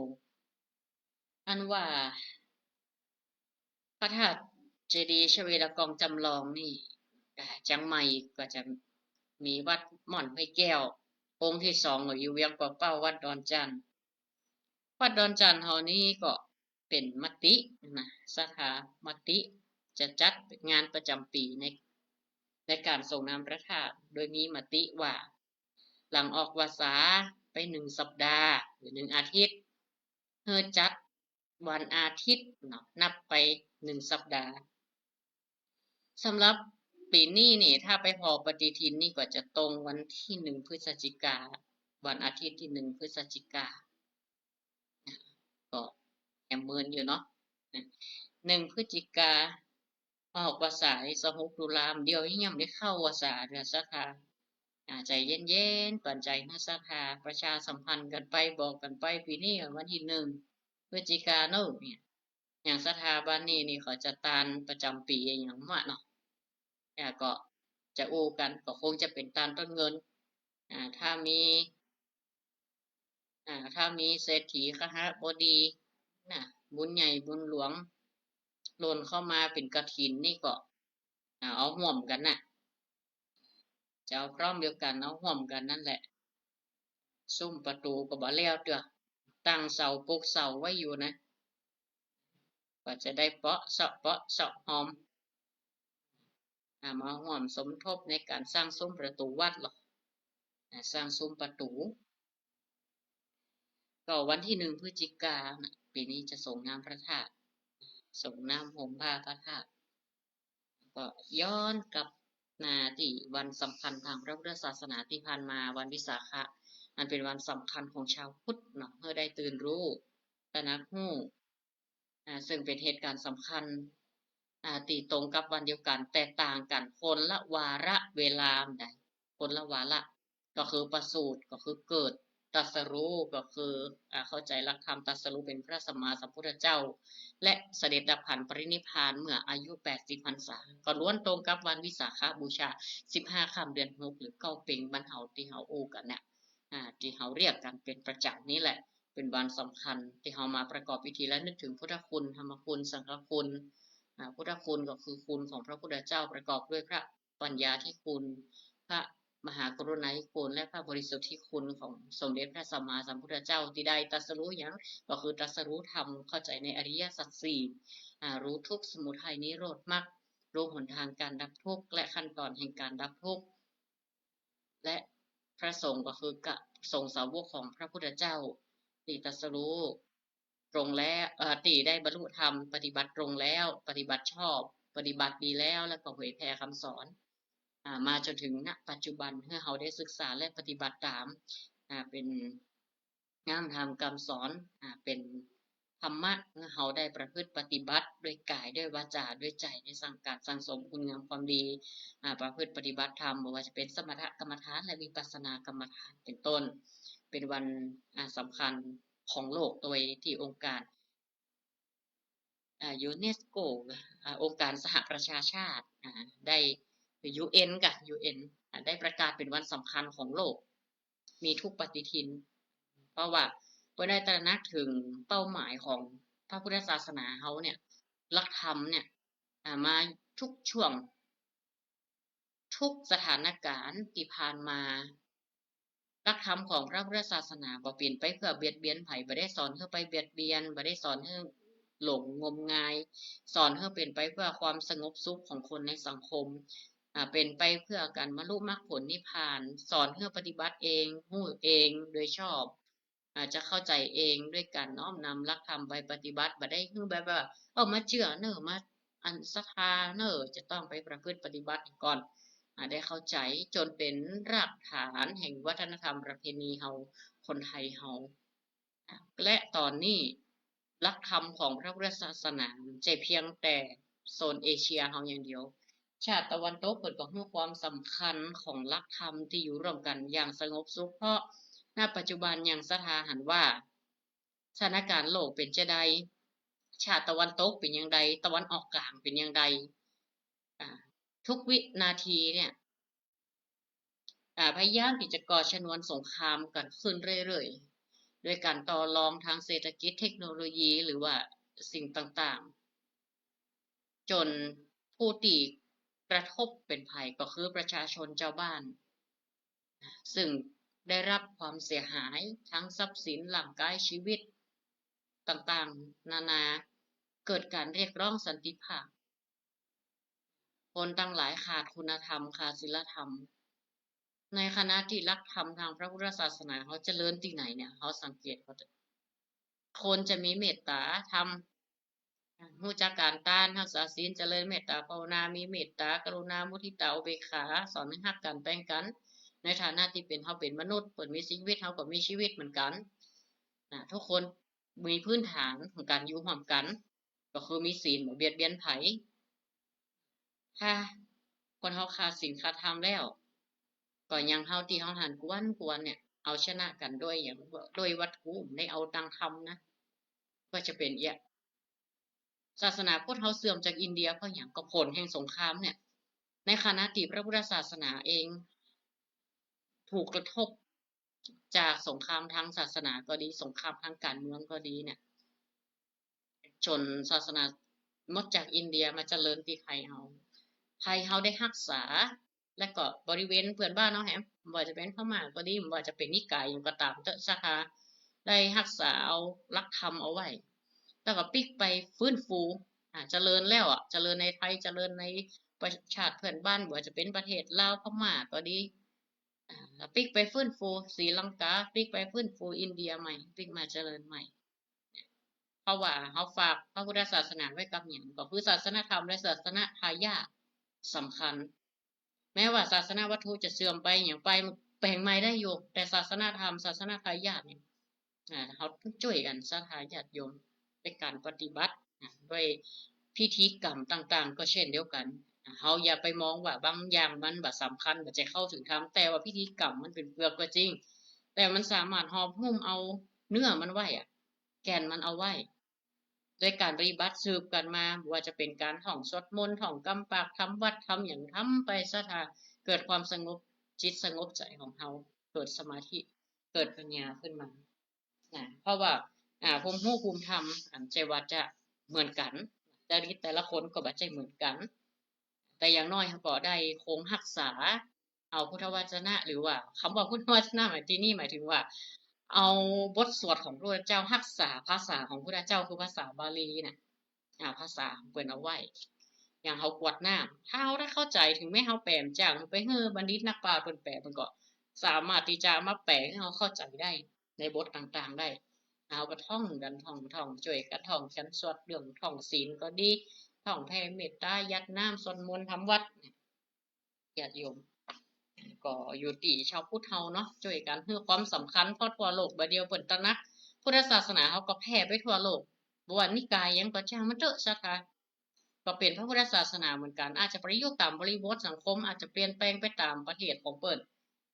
อันว่า พระธาตุเจดีย์ชเวดากองจำลองนี่ อ่า เจียงใหม่ก็จะมีวัดหม่อนห้วยแก้ว องค์ตี้สองก็อยู่เวียงป่าเป้า วัดดอนจั่น วัดดอนจั่นเฮานี่ก็เป๋นมตินะ ศรัทธามติจะจัดงานประจ๋ำปี๋ใน ในก๋านส่งน้ำพระธาตุ โดยมีมติว่า หลังออกวรรษาไปหนึ่งสัปดาห์ หรือหนึ่งอาทิตย์ หื้อจัดวันอาทิตย์เนาะ นับไปหนึ่งสัปดาห์ สำหรับ ปี๋นี้นี่ ถ้าไปผ่อปฏิทินนี่ก็จะตรงวันตี้หนึ่งพฤศจิกา วันอาทิตย์ตี้หนึ่งพฤศจิกา ก็แหมเมินอยู่เนาะ หนึ่งพฤศจิกา ออกพรรษาซะหกตุลา เดี๋ยวนี้ยังบ่ได้เข้าพรรษาเตื้อศรัทธา อ่า ใจ๋เย็นๆ ก่อน ใจ๋หื้อศรัทธา ประชาสัมพันธ์กั๋นไป บอกกั๋นไป ปี๋นี้วันตี้หนึ่งพฤศจิกาเนาะเนี่ย อย่างศรัทธาบ้านนี้นี่เขาจะตานประจ๋ำปี๋อะหยังมะเนาะ แล้วก็จะอู้กั๋น ก็คงจะเป๋นตานต้นเงิน อ่า ถ้ามี อ่า ถ้ามีเศรษฐีคหบดีน่ะ บุญใหญ่บุญหลวง หล่นเข้ามาเป๋นกฐินนี่ก็ อ่า เอาฮ่วมกั๋นน่ะ จะเอาพร้อมเดียวกั๋น เอาฮ่วมกั๋นนั่นแหละ ซุ้มประตู๋ก็บ่แล้วเตื้อ ตั้งเสา ปลุกเสาไว้อยู่นะ ก็จะได้เปาะเซาะ เปาะเซาะหอม อ่า มาฮ่วมสมทบในก๋านสร้างซุ้มประตู๋วัดลอ อ่า สร้างซุ้มประตู๋ ก็วันตี้หนึ่งพฤศจิกาน่ะ ปี๋นี้จะสรงน้ำพระธาตุ สรงน้ำห่มผ้าพระธาตุ ก็ย้อนกลับมาตี้วันสำคัญตางพระพุทธศาสนาตี้ผ่านมา วันวิสาขะ อันเป๋นวันสำคัญของชาวพุทธเนาะ หื้อได้ตื่นฮู้ ตระหนักฮู้ อ่า ซึ่งเป๋นเหตุก๋ารณ์สำคัญ อ่า ตี้ตรงกับวันเดียวกั๋น แต่ต่างกั๋นคนละวาระเวลา ได้ คนละวาระ ก็คือประสูติ ก็คือเกิด ตรัสรู้ ก็คือ อ่า เข้าใจ๋หลักธรรม ตรัสรู้เป๋นพระสัมมาสัมพุทธเจ้า และเสด็จดับขันธ์ปรินิพพานเมื่ออายุแปดสิบพรรษา ก็ล้วนตรงกับวันวิสาขบูชา สิบห้าค่ำเดือนหก หรือเก้าเป็งบ้านเฮาตี้เฮาอู้กั๋นเนี่ย อ่า ตี้เฮาเรียกกั๋นเป๋นประจ๋ำนี่แหละ เป๋นวันสำคัญตี้เฮามาประกอบพิธีและนึกถึงพุทธคุณ ธรรมคุณ สังฆคุณ อ่า พุทธคุณก็คือคุณของพระพุทธเจ้า ประกอบด้วยพระปัญญาธิคุณ พระมหากรุณาธิคุณ และพระบริสุทธิคุณของสมเด็จพระสัมมาสัมพุทธเจ้า ตี้ได้ตรัสรู้หยัง ก็คือตรัสรู้ธรรม เข้าใจ๋ในอริยสัจสี่ อ่า รู้ทุกข์ สมุทัย นิโรธ มรรค รู้หนทางก๋านดับทุกข์ และขั้นตอนแห่งก๋านดับทุกข์ และพระสงฆ์ก็คือ กะ สงฆ์สาวกของพระพุทธเจ้า ตี้ตรัสรู้ตรงแล้ว เอ่อ ตี้ได้บรรลุธรรม ปฏิบัติตรงแล้ว ปฏิบัติชอบ ปฏิบัติดีแล้ว แล้วก็เผยแผ่กำสอน อ่า มาจ๋นถึง ณ ปัจจุบัน หื้อเฮาได้ศึกษาและปฏิบัติต๋าม อ่า เป๋น งามธรรมกำสอน อ่า เป๋นธรรมะ หื้อเฮาได้ประพฤติปฏิบัติด้วยก๋าย ด้วยวาจา ด้วยใจ๋ ได้สร้างก๋านสั่งสมคุณงามความดี อ่า ประพฤติปฏิบัติธรรม บ่ว่าจะเป๋นสมถกรรมฐาน และวิปัสสนากรรมฐาน เป๋นต้น เป๋นวัน อ่า สำคัญของโลก โดยตี้องค์ก๋าน อ่า ยูเนสโก อ่า องค์ก๋านสหประชาชาติ อ่า ได้ ยูเอ็น ก่ะ ยูเอ็น อ่า ได้ประกาศเป๋นวันสำคัญของโลก มีทุกปฏิทิน เพราะว่าเปิ้นได้ตระหนักเถิงเป้าหมายของพระพุทธศาสนาเฮาเนี่ย หลักธรรมเนี่ย อ่า มาทุกช่วง ทุกสถานก๋ารณ์ตี้ผ่านมา หลักธรรมของพระพุทธศาสนาบ่เป๋นไปเปื้อเบียดเบียนใผ บ่ได้สอนหื้อไปเบียดเบียน บ่ได้สอนหื้อหลงงมงาย สอนหื้อเป๋นไปเปื้อความสงบสุขของคนในสังคม อ่า เป๋นไปเปื้อก๋านบรรลุมรรคผลนิพพาน สอนหื้อปฏิบัติเอง ฮู้เองโดยชอบ อ่า จะเข้าใจ๋เองด้วยก๋านน้อมนำหลักธรรมไปปฏิบัติ บ่ได้หื้อแบบว่า เออ มาเจื้อเน่อ มา อันศรัทธาเน่อ จะต้องไปประพฤติปฏิบัติก่อน อ่า ได้เข้าใจ๋จ๋นเป๋นรากฐานแห่งวัฒนธรรมประเพณีเฮา คนไทยเฮา อ่า และต๋อนนี้หลักธรรมของพระพุทธศาสนาบ่ใจ้เพียงแต่โซนเอเชียเฮาอย่างเดียว ชาติตะวันตกเปิ้นก็ฮู้ความสำคัญของหลักธรรมตี้อยู่ร่วมกั๋นอย่างสงบสุข เพราะ ณ ปัจจุบันยังศรัทธาหันว่า สถานก๋ารณ์โลกเป๋นจาใด ชาติตะวันตกเป๋นอย่างใด ตะวันออกกลางเป๋นอย่างใด อ่า ทุกวินาทีเนี่ย อ่า พยายามตี้จะก่อชนวนสงครามกั๋นขึ้นเรื่อยๆ โดยก๋านต่อรองทางเศรษฐกิจ เทคโนโลยี หรือว่าสิ่งต่างๆ จ๋นผู้ตี้กระทบเป๋นใผก็คือประชาชนจาวบ้าน ซึ่งได้รับความเสียหายทั้งทรัพย์สิน ร่างกาย ชีวิต ต่างๆ นานา เกิดก๋านเรียกร้องสันติภาพ คนตังหลายขาดคุณธรรม ขาดศีลธรรม ในขณะตี้หลักธรรมตางพระพุทธศาสนาเฮาเจริญตี้ไหนเนี่ย เฮาสังเกตเฮาจะ คนจะมีเมตต๋าธรรม ฮู้จักก๋านต้าน ฮักษาศีล เจริญเมตต๋าภาวนา มีเมตต๋า กรุณา มุทิตา อุเบกขา สอนหื้อฮักกั๋นแปงกั๋น ในฐานะตี้เป๋น เฮาเป๋นมนุษย์ เปิ้นมีชีวิต เฮาก็มีชีวิตเหมือนกั๋น นะ ทุกคนมีพื้นฐานของก๋านอยู่ฮ่วมกั๋น ก็คือมีศีล บ่เบียดเบียนใผ ถ้าคนเฮาขาดศีลขาดธรรมแล้ว ก็อย่างเฮาตี้เฮาหันกวนๆ เนี่ย เอาชนะกั๋นโดยหยัง โดยวัตถุ บ่ได้เอาตางธรรมนะ ก็จะเป๋นเอี้ย ศาสนาพุทธเฮาเสื่อมจากอินเดียเพราะหยัง ก็ผลแห่งสงครามเนี่ย ในขณะตี้พระพุทธศาสนาเอง ถูกกระทบจากสงครามทางศาสนาก็ดี สงครามทางก๋านเมืองก็ดีเนี่ย จ๋นศาสนาหมดจากอินเดียมาเจริญตี้ไทยเฮา ไทยเฮาได้ฮักษา และก็บริเวณเปื้อนบ้านเฮาแหม บ่ว่าจะเป๋นพม่าก็ดี บ่ว่าจะเป๋นนิกายหยังก็ต๋ามเต๊อะ ศรัทธา ได้ฮักษาเอาหลักธรรมเอาไว้ แล้วก็ปิ๊กไปฟื้นฟู อ่า เจริญแล้วอะ เจริญในไทย เจริญในประ ชาติเปื้อนบ้าน บ่ว่าจะเป๋นประเทศลาว พม่าก็ดี อ่า ปิ๊กไปฟื้นฟูศรีลังกา ปิ๊กไปฟื้นฟูอินเดียใหม่ ปิ๊กมาเจริญใหม่ เพราะว่าเฮาฝากพระพุทธศาสนาไว้กับหยัง ก็คือศาสนธรรมและศาสนทายาทสำคัญ แม้ว่าศาสนวัตถุจะเสื่อมไปหยังไป แป๋งใหม่ได้อยู่ แต่ศาสนธรรม ศาสนทายาทเนี่ย อ่า เฮาต้องจ้วยกั๋น ศรัทธาญาติโยม ในก๋านปฏิบัติ อ่า ด้วยพิธีกรรมต่างๆ ก็เช่นเดียวกั๋น อ่า เฮาอย่าไปมองว่าบางอย่างมันบ่สำคัญ บ่ใจ้เข้าถึงธรรม แต่ว่าพิธีกรรมมันเป๋นเปลือกก็จริง แต่มันสามารถหอบหุ้มเอาเนื้อมันไว้อะ แก่นมันเอาไว้ โดยก๋านปฏิบัติสืบกั๋นมา บ่ว่าจะเป๋นก๋านท่องสวดมนต์ ท่องกำปาก ทำวัตร ทำหยัง ทำไป ศรัทธา เกิดความสงบจิตสงบใจ๋ของเฮา เกิดสมาธิ เกิดปัญญาขึ้นมา นะ เพราะว่า อ่า ภูมิฮู้ภูมิธรรม อันใจ้ว่าจะเหมือนกั๋น จริตแต่ละคนก็บ่ใจ้เหมือนกั๋น แต่อย่างน้อยเฮาก็ได้คงฮักษา เอาพุทธวจนะ หรือว่ากำว่าพุทธวจนะหมายตี้นี่หมายถึงว่า เอาบทสวดของพระพุทธเจ้า ฮักษาภาษาของพระพุทธเจ้า คือภาษาบาลีน่ะ อ่า ภาษาของเปิ้นเอาไว้ อย่างเฮากรวดน้ำ ถ้าเฮาได้เข้าใจ๋ ถึงแม้เฮาแป๋บ่จ้าง ไปหื้อบัณฑิตนักปราชญ์เปิ้นแป๋ เปิ้นก็สามารถตี้จะมาแป๋หื้อเฮาเข้าใจ๋ได้ ในบทต่างๆ ได้ เฮาก็ท่องกั๋น ท่อง ท่อง จ้วยกั๋นท่อง ฉันสวดเรื่องท่องศีลก็ดี ท่องแผ่เมตตา หยาดน้ำ สวดมนต์ ทำวัตร ญาติโยม ก็อยู่ตี้ชาวพุทธเฮาเนาะ จ้วยกั๋นหื้อความสำคัญ เพราะทั่วโลกบ่าเดี่ยวเปิ้นตระหนัก พุทธศาสนาเฮาก็แผ่ไปทั่วโลก บ่ว่านิกายหยังก็จ้างมันเต๊อะ ศรัทธา ก็เป๋นพระพุทธศาสนาเหมือนกั๋น อาจจะประยุกต์ต๋ามบริบทสังคม อาจจะเปลี่ยนแปลงไปต๋ามประเทศของเปิ้น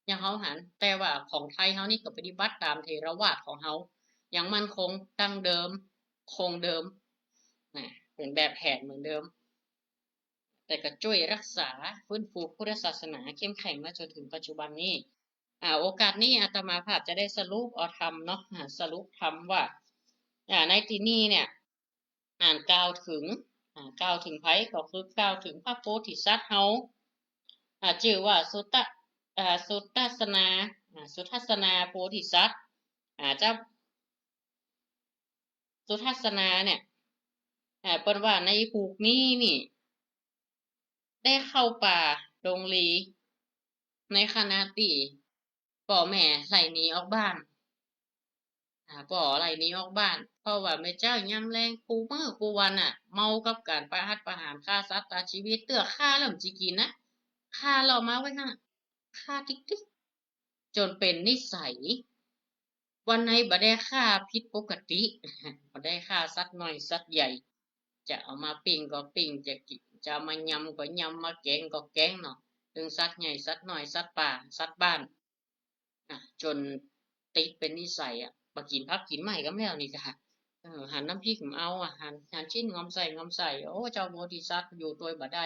อย่างเฮาหัน แต่ว่าของไทยเฮานี่ก็ปฏิบัติต๋ามเถรวาทของเฮา อย่างมั่นคง ดั้งเดิม คงเดิม นะ เป๋นแบบแผนเหมือนเดิม แต่ก็จ้วยฮักษา ฟื้นฟูพุทธศาสนาเข้มแข็งมาจ๋นเถิงปัจจุบันนี้ อ่า โอกาสนี้อาตมาภาพจะได้สรุปเอาธรรมเนาะ อ่า สรุปธรรมว่า อ่า ในตี้นี่เนี่ย อ่านกล่าวเถิง อ่า กล่าวเถิงใผ ก็คือกล่าวเถิงพระโพธิสัตว์เฮา อ่า จื้อว่าสุตะ อ่า สุทัศนา อ่า สุทัศนาโพธิสัตว์ อ่า เจ้า สุทัศนาเนี่ย อ่า เปิ้นว่าในภูกนี้นี่ ได้เข้าป่าดงหลี ในขณะตี้ป้อแม่ไล่หนีออกบ้าน อ่า ป้อไล่หนีออกบ้าน เพราะว่าแม่เจ้ายามแลงกู้มื้อกู้วันน่ะ เมากับก๋านประหัตประหาร ฆ่าสัตว์ตัดชีวิต เตื้อฆ่าแล้วบ่จิกิ๋นนะ ฆ่าแล้วเอามาไว้หั้นน่ะ ฆ่าติ๊กๆ จ๋นเป๋นนิสัย วันไหนบ่ได้ฆ่าผิดปกติ บ่ได้ฆ่าสัตว์น้อยสัตว์ใหญ่ จะเอามาปิ้งก็ปิ้ง จะกิ๋น จะเอามายำก็ยำ มาแก๋งก็แก๋งเนาะ ตึงสัตว์ใหญ่สัตว์น้อย สัตว์ป่า สัตว์บ้าน อ่ะ จ๋นติดเป๋นนิสัยอะ บ่กิ๋นผักกิ๋นไม้กำแล้วนี่กะ เออ หันน้ำพริกบ่เอาอะ หัน หันชิ้นงอมใส่ งอมใส่ โอ้ เจ้าโพธิสัตว์อยู่ตวยบ่ได้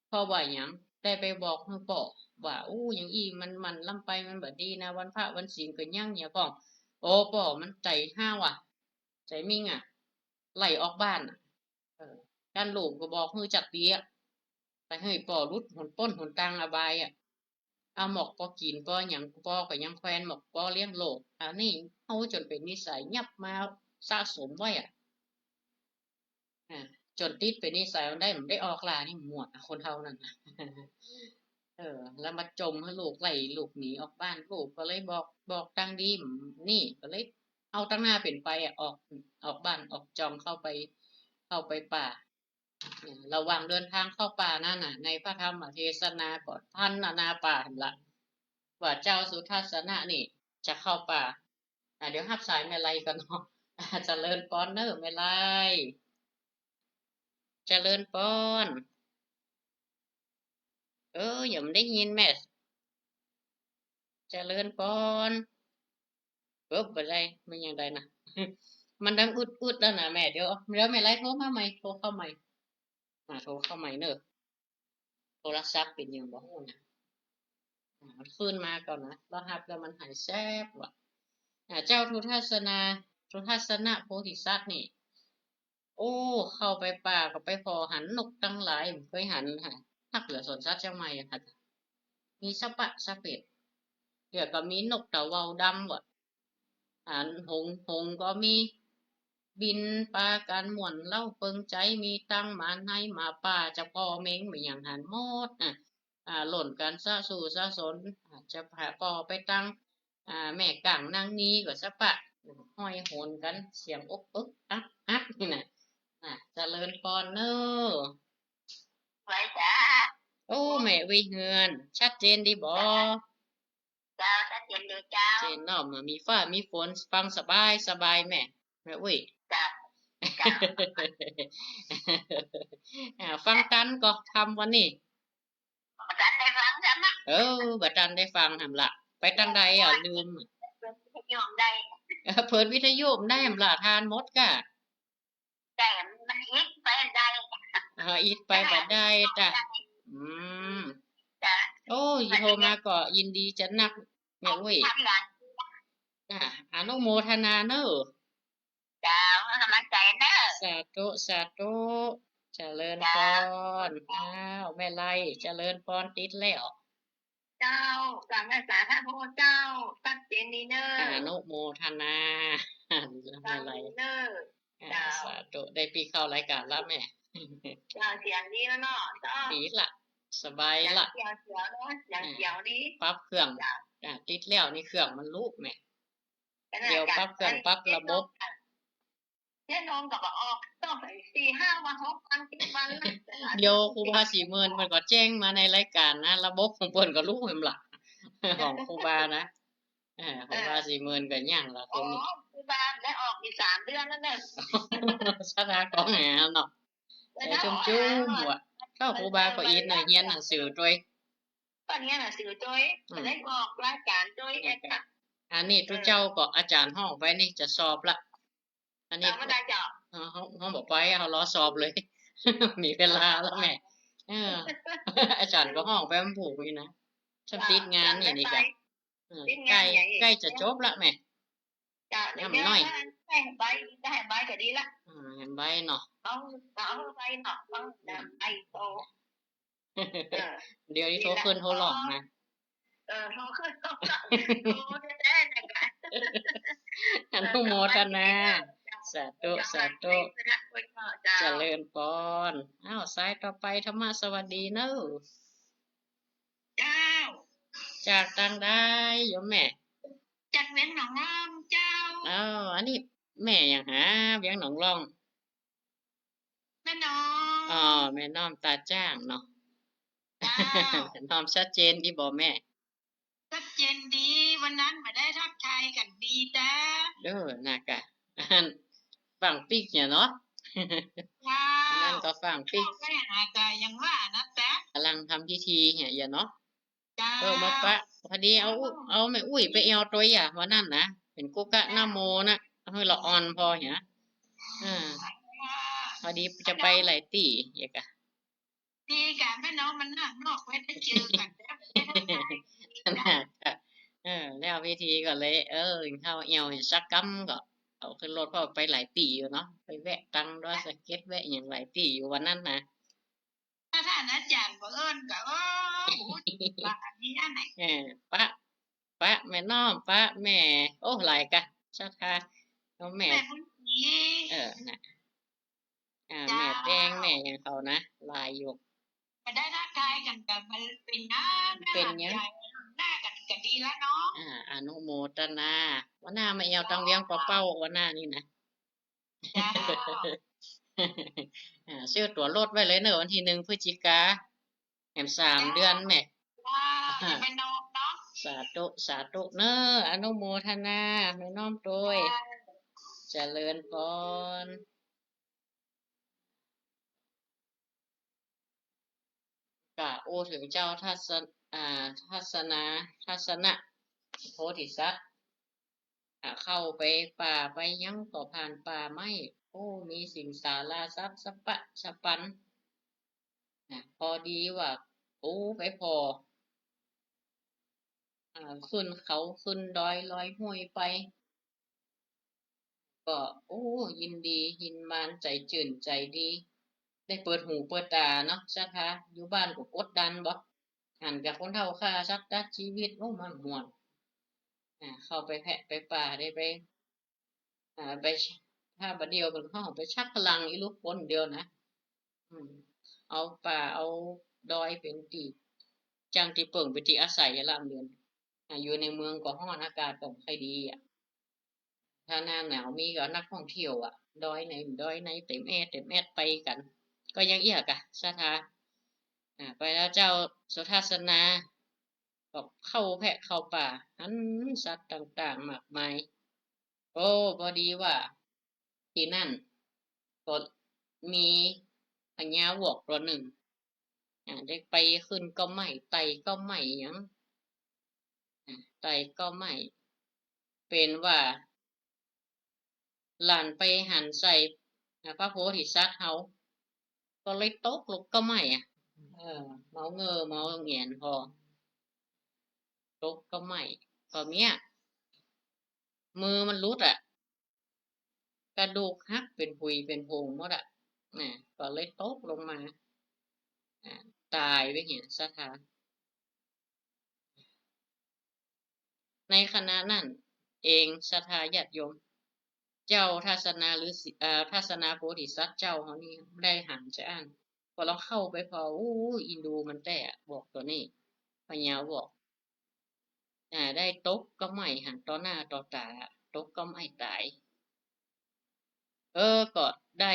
เพราะว่าหยัง ได้ไปบอกหื้อป้อว่า อู้ อย่างอี้มัน มันล้ำไป มันบ่ดีนะ วันพระวันศีลก็ยังเนี่ยพ่อง โอ้ ป้อมันใจ๋ฮ้าวอะ ใจ๋มิ่งอะ ไล่ออกบ้านอะ เออ ดันลูกก็บอกหื้อจักเตื้อ ไปหื้อป้อหลุดหนป๊นหนตางอบายอะ เอาหมอกป้อกิ๋น ป้อหยัง ป้อก็ยังแควนหมอกป้อเลี้ยงลูก อันนี้เอาจ๋นเป๋นนิสัยยับมาสะสมไว้อะ อ่า จ๋นติดเป๋นนิสัย มันได้ มันได้ออกล่านี่หมดอะ คนเฮานั่นน่ะ เออ แล้วมาจมหื้อลูก ไล่ลูกหนีออกบ้าน ลูกก็เลยบอก บอกตางดี นี่ก็เลยเอาตางหน้าเป๋นไปอะ ออก ออกบ้านออกจองเข้าไป เข้าไปป่า ระหว่างเดินทางเข้าป่านั้นน่ะ ในพระธรรมเทศนาก็พรรณนาป่าหั่นละ ว่าเจ้าสุทัศนะนี่จะเข้าป่า อ่ะ เดี๋ยวฮับสายแม่ไลก่อนเนาะ อ่ะ เจริญปอนเน้อแม่ไล เจริญปอน เออ ยังบ่ได้ยินแม่ เจริญปอน เออ บ่ได้ มันยังได้นะ มันดังอึดๆ แล้วนะแม่ เดี๋ยว เดี๋ยวแม่ไลโทรมาใหม่ โทรเข้าใหม่ อ่า โทรเข้าใหม่เน้อ โทรศัพท์เป๋นหยังบ่ฮู้นะ อ่า มันขึ้นมาก่อนนะ แล้วฮับแล้วมันหายแซบว่ะ อ่า เจ้าสุทัศนา สุทัศนะโพธิสัตว์นี่ โอ้ เข้าไปป่าก็ไปผ่อหันนกตังหลาย บ่เกยหันค่ะ ฮักเหลือสวนสัตว์เจียงใหม่อะค่ะ มีสะปะสะเปด เดี๋ยวก็มีนกตะเวาดำว่ะ อันหงส์ หงส์ก็มี บินปากั๋นม่วนเล้าเปิงใจ๋ มีตังหมาในหมาป่า จะผ่อเม็งแม่นหยังหันหมด อ่ะ อ่า หล่นกั๋นสะสู่สะสน อ่า จะผ่อไปตัง อ่า แม่ก้างนางนีก็สะปะ ห้อยโหนกั๋น เสียงอกอึกอักอักนี่นะ อ่า เจริญปอนเน้อ ไหวจ้า โอ้ แม่อุ้ยเฮือน ชัดเจนดีบ่ เจ้า ชัดเจนดีเจ้า เจนเนาะ บ่มีฟ้ามีฝน ฟังสบายสบายแม่ แม่อุ้ย เจ้า เจ้า อ่า ฟังตันก่อ ค่ำวันนี้ บ่ตันได้ฟังจ้ะนะ เออ บ่ตันได้ฟังหั่นละ ไปตังใดอะ ลืม เปิดวิทยุได้ เออ เปิดวิทยุได้หั่นละ ทานหมดก่ะ แต่มันอิดไปได้ เออ อิดไปบ่ได้จ้ะ อืม จ้ะ โอ้ย โทรมาก็ยินดีจะนัก แม่อุ้ย จ้ะ อนุโมทนาเน้อ เจ้า ให้กำลังใจ๋เน้อ สาธุ สาธุ เจริญปอน เจ้า อ้าว แม่ไล เจริญปอน ติดแล้ว เจ้า กราบไหว้สาธุเจ้า ชัดเจนดีเน้อ อนุโมทนา แม่ไล เน้อ อ่า เจ้า สาธุ ได้ปี้เข้ารายก๋านละแม่ เจ้า เสียงดีแล้วเนาะ เจ้า ดีละ สบายละ เสียงเสียวเนาะ เสียงเสียวดี อ่า ปรับเครื่อง เจ้า อ่า ติดแล้วนี่เครื่องมันลุกแม่ เดี๋ยวปรับเครื่องปรับระบบ เจ๊นงก็บอกออก ต้องไปสี่ห้าวัน หกวัน เจ็ดวัน เดี๋ยวครูบาศรีเมินเปิ้นก็แจ้งมาในรายก๋านนะ ระบบของเปิ้นก็ลุกแหมล่ะ ของครูบานะ อ่า ครูบาศรีเมินก็ยังละ อ๋อ คนนี้ ครูบาได้ออกอยู่สามเดือนแล้วเนี่ย ศรัทธาของแหมเนาะ แต่จุ่มๆ ว่ะ เจ้าครูบาก็อินนะ เฮียนหนังสือตวย ก็เฮียนหนังสือตวย อืม ก็ได้ออกรายก๋านตวย เนี่ยค่ะ อันนี้ตุ๊เจ้าก็อาจ๋ารย์ฮ้องไปนี่จะสอบละ อันนี้ สอบเมื่อใดเจ้า เฮา เฮา เฮาบ่ไป เฮารอสอบเลย มีเวลาแล้วแม่ เออ อาจ๋ารย์ก็ฮ้องไปมันผูกนี่นะ ช่ำติดงานนี่นี่กะ เออ ติดงานใหญ่ ใก้ ใก้จะจบละแม่ เจ้า ย้ำหน้อย เดี๋ยวได้ใบ ได้ใบก็ดีละ อ่า แหมใบเนาะ เอา เอาใบเนาะ เอา อืม ใบโต เออ เดี๋ยวนี้โทรขึ้นโทรลองนะ เออ โทรขึ้นโทรลอง โทรแท้ๆ เนี่ยค่ะ อนุโมทนา เออ สาธุ เจ้า สาธุ เจ้า เจ้า เจริญปอน อ้าว สายต่อไป ธรรมะสวัสดีเน้อ เจ้า จากตางใดโยมแม่ จากเวียงหนองล่องเจ้า อ้าว อันนี้แม่หยังหา เวียงหนองล่อง แม่น้อม อ๋อ แม่น้อมตาจ้างเนาะ เจ้า แม่น้อมชัดเจนดีบ่แม่ ชัดเจนดี วันนั้นบ่ได้ทักทายกั๋นดีแต๊ เออ น่ะกะ อัน ฟั่งปิ๊กเนี่ยเนาะ เจ้า อันนั้นก็ฟั่งปิ๊ก เจ้า ก็ยังหาใจ๋ยังว่านะแต๊ ก๋ำลังทำพิธีเนี่ยเนาะ เจ้า เออ มาปะ พอดีเอา เจ้า เอาแม่อุ้ยไปแอ่วตวยอะ วันนั้นนะ เป๋นกุกะนะโมนะ หื้อละอ่อนผ่อเนี่ย เออ พอดีจะไปหลายตี้ เยียะกะ ดีกะแม่น้องมันนอก นอกไว้ได้เจอกั๋นแล้ว ขนาดกะ เออ แล้วพิธีก็เลย เออ เข้าแอ่วสักกำก็ เอาขึ้นรถ เพราะไปหลายตี้อยู่เนาะ ไปแวะตังดอยสะเก็ด แวะหยังหลายตี้อยู่วันนั้นนะ ถ้าท่านอาจ๋ารย์บ่เอิ้นก็ โอ้ บ่ฮู้ว่าอันนี้อันไหน เออ ปะ ปะแม่น้อม ปะแม่ โอ้ หลายกะ ศรัทธา เอาแม่ แม่บุญศรี เออ น่ะ อ่า เจ้า แม่แดง แม่หยังเขานะ หลายอยู่ ก็ได้ทักทายกั๋นก็บ่เป๋นหยัง เป๋นหยัง หน้ากั๋นก็ดีแล้วเนาะ อ่า อนุโมทนา วันหน้ามาแอ่วตังเวียงปะเป้า วันหน้านี่นะ เจ้า อ่า ซื้อตั๋วรถไว้เลยเน่อ วันตี้หนึ่งพฤศจิกา แหมสามเดือนแหม จ้า จ้า จะไปนอนเนาะ สาธุ สาธุเน่อ อนุโมทนา แม่น้อมโตย จ้า เจริญพร กราบอู้เถิงเจ้าทัศ อ่า ทัศนา ทัศนะโพธิสัตว์ อ่า เข้าไปป่าไปหยังก็ผ่านป่าไม้ โอ้ มีสิงสาราสัตว์สะปะสะปัน นะ พอดีว่า โอ้ ไปผ่อ อ่า ขึ้นเขาขึ้นดอยลอยห้วยไป ก็ โอ้ ยินดี ยินมาน ใจ๋จื้นใจ๋ดี ได้เปิดหูเปิดต๋าเนาะ ศรัทธา อยู่บ้านก็กดดันบ่ หันกับคนเฒ่าฆ่าสัตว์ตัดจีวิต โอ้ มันม่วน อ่า เข้าไปแพะไปป่าได้ไป อ่า ไป ถ้าบ่าเดี่ยวเปิ้นเข้าไปชักพลังอีลูกคนเดียวนะ อืม เอาป่าเอาดอยเป๋นตี้ จั้งตี้เปิ้งเป๋นตี้อาศัยละเดือน อ่า อยู่ในเมืองก็ฮ้อน อากาศก็บ่ค่อยดีอะ ถ้าหน้าหนาวมีก็นักท่องเที่ยวอะ ดอยไหน ดอยไหนเต็มแอด เต็มแอดไปกั๋น ก็ยังเอี้ยกะ ศรัทธา อ่า ไปแล้วเจ้าสุทัศนา ก็เข้าแพะเข้าป่า หันสัตว์ต่างๆ มากมาย โอ้ พอดีว่า ตี้นั่นก็มีพญาวอกตั๋วนึ่ง อ่า ได้ไปขึ้นก้อไม้ ไต่ก้อไม้หยัง อ่า ไต่ก้อไม้ เป๋นว่า หลั่นไปหันใส่ อ่า พระโพธิสัตว์เฮา ก็เลยตกลงก้อไม้อะ เออ เมาเง่อเมาแหงนผ่อ ตกก้อไม้ ก็เมี้ย มือมันหลุดอะ กระดูกหักเป๋นผุยเป๋นโพรงหมดอะ นะ ก็เลยตกลงมา อ่า ต๋ายไปเหีย ศรัทธา ในขณะนั้นเอง ศรัทธาญาติโยม เจ้าทัศนาฤๅษี เอ่อ ทัศนาโพธิสัตว์เจ้าเฮานี่ได้หันจาอั้น ก็ลองเข้าไปผ่อ อู้ อินดูมันแต๊อะ วอกตั๋วนี้ พญาวอก อ่า ได้ตกก้อไม้หันต่อหน้าต่อต๋า ตกก้อไม้ต๋าย เออ ก็ได้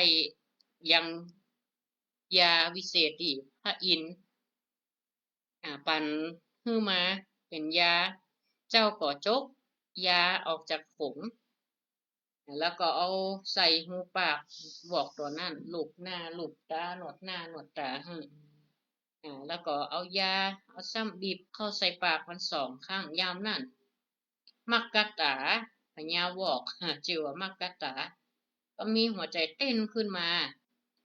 ยังยาวิเศษตี้พระอินทร์ อ่า ปั๋นหื้อมาเป๋นยา เจ้าก็จกยาออกจากผง แล้วก็เอาใส่หูปากวอกตั๋วนั้น ลูบหน้าลูบต๋า นวดหน้านวดต๋าหื้อ อ่า แล้วก็เอายา เอาซ้ำบีบเข้าใส่ปากมันสองครั้ง ยามนั้น มักกะต๋า พญาวอก จื้อว่ามักกะต๋า ก็มีหัวใจ๋เต้นขึ้นมา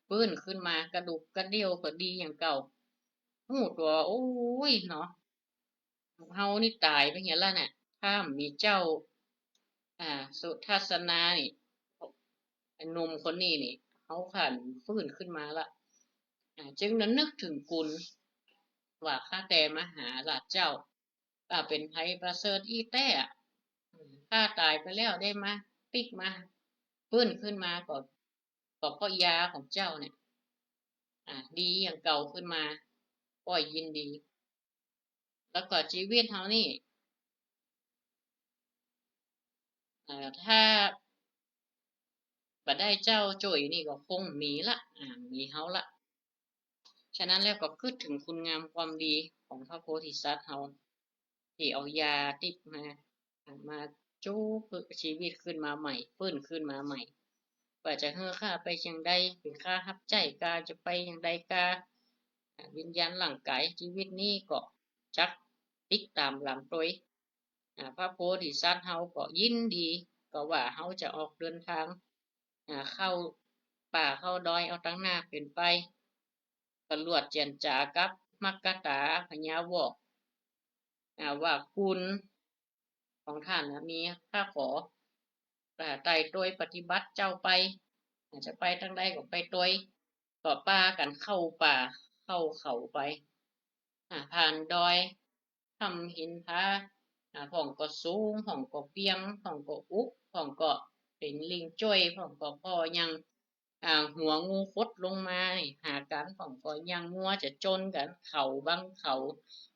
ฟื้นขึ้นมา กระดูกกระเดี่ยวก็ดีอย่างเก่า ฮู้ตั๋ว โอ้ยเนาะ เฮานี่ต๋ายไปเหียละน่ะ ถ้าบ่มีเจ้า อ่า สุทัศนานี่ หนุ่มคนนี้นี่ เฮาขันฟื้นขึ้นมาละ อ่า จึงระนึกเถิงกุณ ว่าข้าแต่มหาราชเจ้า ข้าเป๋นไพรประเสริฐอี้แต๊อะ อืม ข้าต๋ายไปแล้วได้มาปิ๊กมา ฟื้นขึ้นมาก็ ก็เพราะยาของเจ้าเนี่ย อ่า ดีอย่างเก่าขึ้นมา ก็ยินดี แล้วก็จีวิตเฮานี่ เอ่อ ถ้าบ่ได้เจ้าจ้วยนี่ก็คงมีละ อ่า มีเฮาละ ฉะนั้นแล้วก็กึ๊ดเถิงคุณงามความดีของพระโพธิสัตว์เฮา ตี้เอายาติ๊บมา อ่า มาจุ๊บชีวิตขึ้นมาใหม่ ฟื้นขึ้นมาใหม่ ว่าจะหื้อข้าไปจั่งใด เป๋นข้าฮับใจ๊กา จะไปจั่งใดกา อ่า วิญญาณร่างก๋ายจีวิตนี้ก็จักติดต๋ามหลังตวย อ่า พระโพธิสัตว์เฮาก็ยินดี ก็ว่าเฮาจะออกเดินตาง อ่า เข้าป่าเข้าดอย เอาตังหน้าเป๋นไป ก็ลวดเจียรจากับมักกะต๋าพญาวอก อ่า ว่ากุณของต้านน่ะมี ข้าขอ อ่า ไต่ตวยปฏิบัติเจ้าไป อ่า จะไปตางใดก็ไปตวย ก็ปากั๋นเข้าป่าเข้าเขาไป อ่า ผ่านดอย ถ้ำหินผา อ่า พ่องก็สูง พ่องก็เปียง พ่องก็อุก พ่องก็เป๋นลิงจ้วย พ่องก็ผ่อยัง อ่า หัวงูขดลงมานี่หากั๋น พ่องก็ยังงัวจะจนกั๋น เขาบางเขา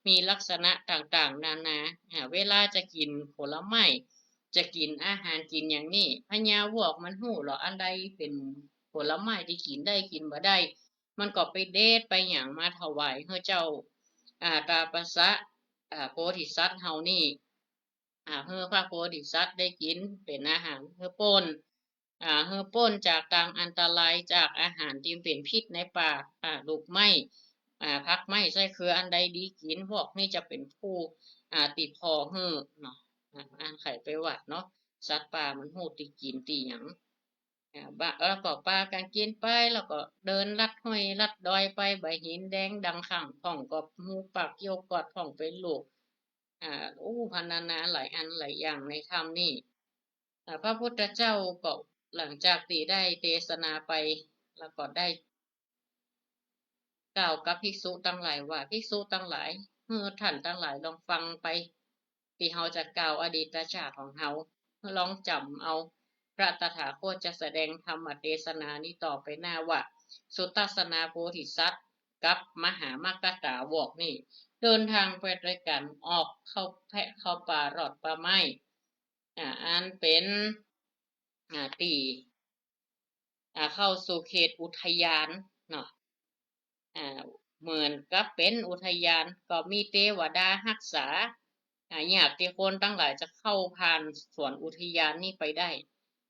มีลักษณะต่างๆ นานา อ่า เวลาจะกิ๋นผลไม้ จะกิ๋นอาหารกิ๋นอย่างนี้ พญาวอกมันฮู้ลอ อันใดเป๋น ผลไม้ตี้กิ๋นได้กิ๋นบ่ได้ มันก็ไปเด็ดไปหยังมาถวายหื้อเจ้า อ่า ตาปะสะ อ่า โพธิสัตว์เฮานี่ อ่า หื้อพระโพธิสัตว์ได้กิ๋นเป๋นอาหาร หื้อป๊น อ่า หื้อป๊นจากตางอันตราย จากอาหารตี้เป๋นพิษในป่า อ่า ลูกไม้ อ่า ผักไม้ไส้เครืออันใดดีกิ๋น พวกนี้จะเป๋นผู้ อ่า ตี้ผ่อหื้อเนาะ อ่า อันใผไปวัดเนาะ สัตว์ป่ามันฮู้ตี้กิ๋นตี้หยัง อ่า บะ แล้วก็ปากั๋นกิ๋นไป แล้วก็เดินลัดห้วยลัดดอยไป บ่าหินแดงดังข้างพ่องก็ฮู้ปากเกี้ยวกอดพ่องไปลูก อ่า อู้ พรรณนาหลายอันหลายอย่างในถ้ำนี่ อ่า พระพุทธเจ้าก็หลังจากตี้ได้เตสนาไป แล้วก็ได้กล่าวกับภิกษุตังหลายว่า ภิกษุตังหลาย หื้อท่านตังหลายลองฟังไป ตี้เฮาจะกล่าวอดีตชาติของเฮา ลองจ๋ำเอา พระตถาคตจะแสดงธรรมเตสนานี้ต่อไปหน้าว่า สุทัศนาโพธิสัตว์กับมหามัคคสาวกนี่ เดินทางไปตวยกั๋น ออกเข้าแพะเข้าป่ารอดป่าไม้ อ่า อันเป๋น อ่า ตี้ อ่า เข้าสู่เขตอุทยานเนาะ อ่า เหมือนกับเป๋นอุทยาน ก็มีเตวดาฮักษา อ่า ยากตี้คนตังหลายจะเข้าผ่านสวนอุทยานนี้ไปได้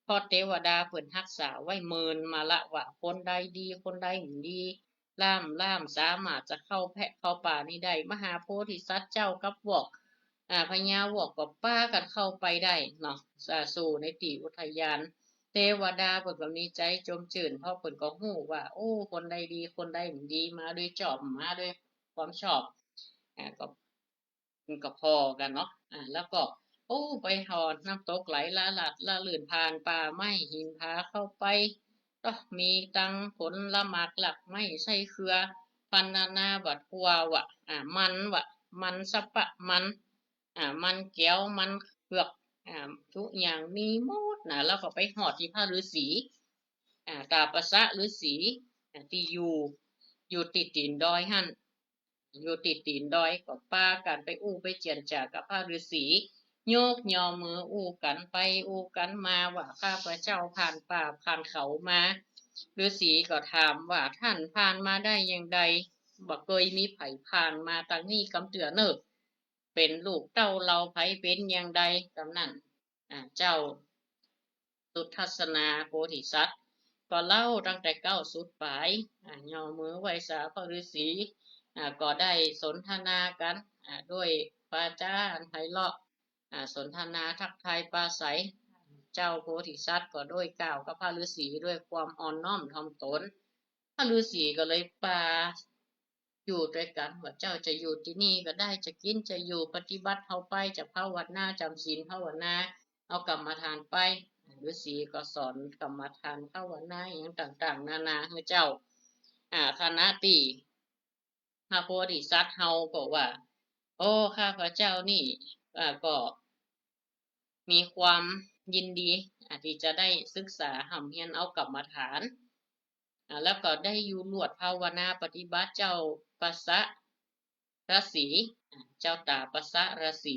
เพราะเตวดาเปิ้นฮักษาไว้ เมินมาละว่าคนใดดี คนใดบ่ดี ล่าม ล่ามสามารถจะเข้าแพะเข้าป่านี้ได้ มหาโพธิสัตว์เจ้ากับวอก อ่า พญาวอกก็ปากั๋นเข้าไปได้เนาะ อ่า สู่ในตี้อุทยาน เตวดาเปิ้นก็มีใจ๋จมจื้น เพราะเปิ้นก็ฮู้ว่า โอ้ คนใดดี คนใดบ่ดี มาด้วยจอบ มาด้วยความชอบ อ่า ก็ มันก็ผ่อกั๋นเนาะ อ่า แล้วก็ โอ้ ไปฮอดน้ำตกไหลละหลาดละลื่น ผ่านป่าไม้หินผาเข้าไป ก็มีตังผลหมากรากไม้ไส้เครือ พรรณนาบัดกั๋วว่า อ่า มันว่า มันสะปะมัน อ่า มันแก้ว มันเผือก อ่า กู้อย่างมีหมดนะ แล้วก็ไปฮอดตี้พระฤๅษี อ่า ตาปะสะฤๅษี อ่า ตี้อยู่ อยู่ตี้ตี๋นดอยหั้น อยู่ตี้ตี๋นดอย ก็ปากั๋นไปอู้ไปเจียรจ๋ากับพระฤๅษี ยกย่อมืออู้กั๋นไปอู้กั๋นมาว่า ข้าพเจ้าผ่านป่าผ่านเขามา ฤๅษีก็ถามว่า ต้านผ่านมาได้อย่างใด บ่เกยมีใผผ่านมาตางนี้กำเตื้อเน่อ เป๋นลูกเต้าเหล่าใผเป๋นอย่างใด กำนั้น อ่า เจ้าสุทัศนาโพธิสัตว์ ก็เล่าตั้งแต่เก๊าสุดป๋าย อ่า ย่อมือไหว้สาพระฤๅษี อ่า ก็ได้สนทนากั๋น อ่า ด้วยวาจาอันไพเราะ อ่า สนทนาทักทายปราศรัย เจ้าโพธิสัตว์ก็ด้วยกล่าวกับพระฤๅษีด้วยความอ่อนน้อมถ่อมตน พระฤๅษีก็เลยปา อยู่ตวยกั๋นว่า เจ้าจะอยู่ตี้นี่ก็ได้ จะกิ๋นจะอยู่ ปฏิบัติเฮาไป จะภาวนา จ๋ำศีลภาวนา เอากรรมฐานไป ฤๅษีก็สอนกรรมฐานภาวนาหยังต่างๆ นานาหื้อเจ้า อ่า ขณะตี้พระโพธิสัตว์เฮาก็ว่า โอ้ ข้าพเจ้านี่ อ่า ก็ มีความยินดี อ่า ตี้จะได้ศึกษาฮ่ำเฮียนเอากรรมฐาน อ่า แล้วก็ได้อยู่ลวดภาวนาปฏิบัติเจ้าปะสะฤๅษี อ่า เจ้าตาปะสะฤๅษี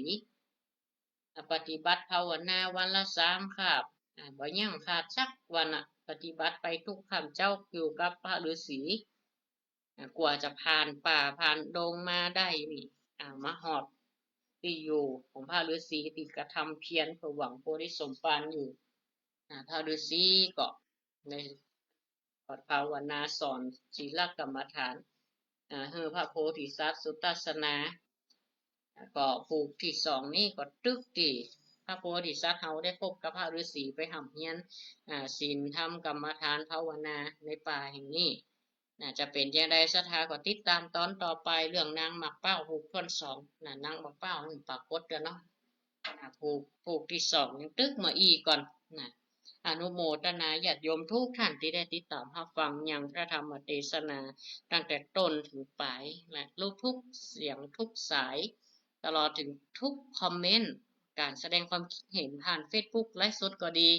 อ่า ปฏิบัติภาวนาวันละสามคาบ อ่า บ่ยั้งขาดสักวันน่ะ ปฏิบัติไปกู้ค่ำเจ๊าอยู่กับพระฤๅษี อ่า กว่าจะผ่านป่าผ่านดงมาได้นี่ อ่า มาฮอดตี้อยู่ของพระฤๅษีตี้กระทำเพียรเพื่อหวังโพธิสมภารอยู่ อ่า พระฤๅษีก็ได้ภาวนาสอนศีลกรรมฐาน อ่า หื้อพระโพธิสัตว์สุทัศนา ก็ผูกตี้สองนี้ก็ตึกตี้พระโพธิสัตว์เฮาได้พบกับพระฤๅษีไปฮ่ำเฮียน อ่า ศีลธรรมกรรมฐานภาวนาในป่าแห่งนี้ น่าจะเป๋นอย่างใด ศรัทธาก็ติดต๋ามต๋อนต่อไป เรื่องนางหมากเป้าผูกถ้วนสอง น่ะ นางหมากเป้านี่ปรากฏแล้วเนาะ อ่า ผูก ผูกตี้สองยังตึกมาอี้ก่อน น่ะ อนุโมทนาญาติโยมทุกท่านตี้ได้ติดต๋ามฮับฟังยังพระธรรมเตสนา ตั้งแต่ต้นเถิงป๋าย และทุกเสียงทุกสาย ตลอดเถิงทุกคอมเมนต์ ก๋านแสดงความคิดเห็นผ่านเฟซบุ๊กไลฟ์สดก็ดี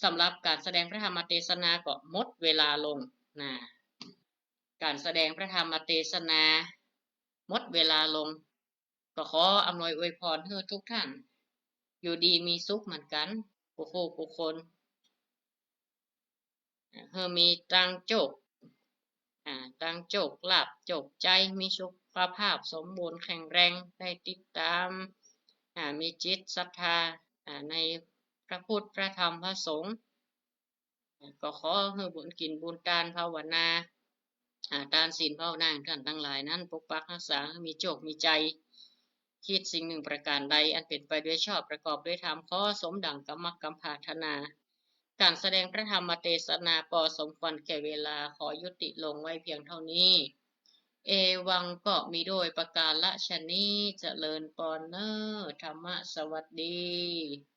สำหรับก๋านแสดงพระธรรมเตสนาก็หมดเวลาลง น่ะ ก๋านแสดงพระธรรมเตสนาหมดเวลาลง ก็ขออำนวยอวยพรหื้อทุกท่าน อยู่ดีมีสุขเหมือนกั๋น กู้คู่กู้คน หื้อมีตางโจค อ่า ตางโจคลาภโจคชัย มีสุขภาพสมบูรณ์แข็งแรง ได้ติดต๋าม อ่า มีจิตศรัทธา อ่า ในพระพุทธพระธรรมพระสงฆ์ อ่า ก็ขอหื้อบุญกิ๋นบุญตานภาวนา อ่า ตานศีลภาวนาของต้านตังหลายนั้น ปกปักฮักษาหื้อมีโจคมีชัย คิดสิ่งหนึ่งประก๋านใด อันเป๋นไปโดยชอบประกอบโดยธรรม ขอสมดั่งกำมักกำปรารถนา ก๋านแสดงพระธรรมเตสนาปอสมควรแก่เวลา ขอยุติลงไว้เพียงเต้านี้ เอวังก็มีด้วยประก๋ารฉะนี้ เจริญปอนเน่อ ธรรมะสวัสดี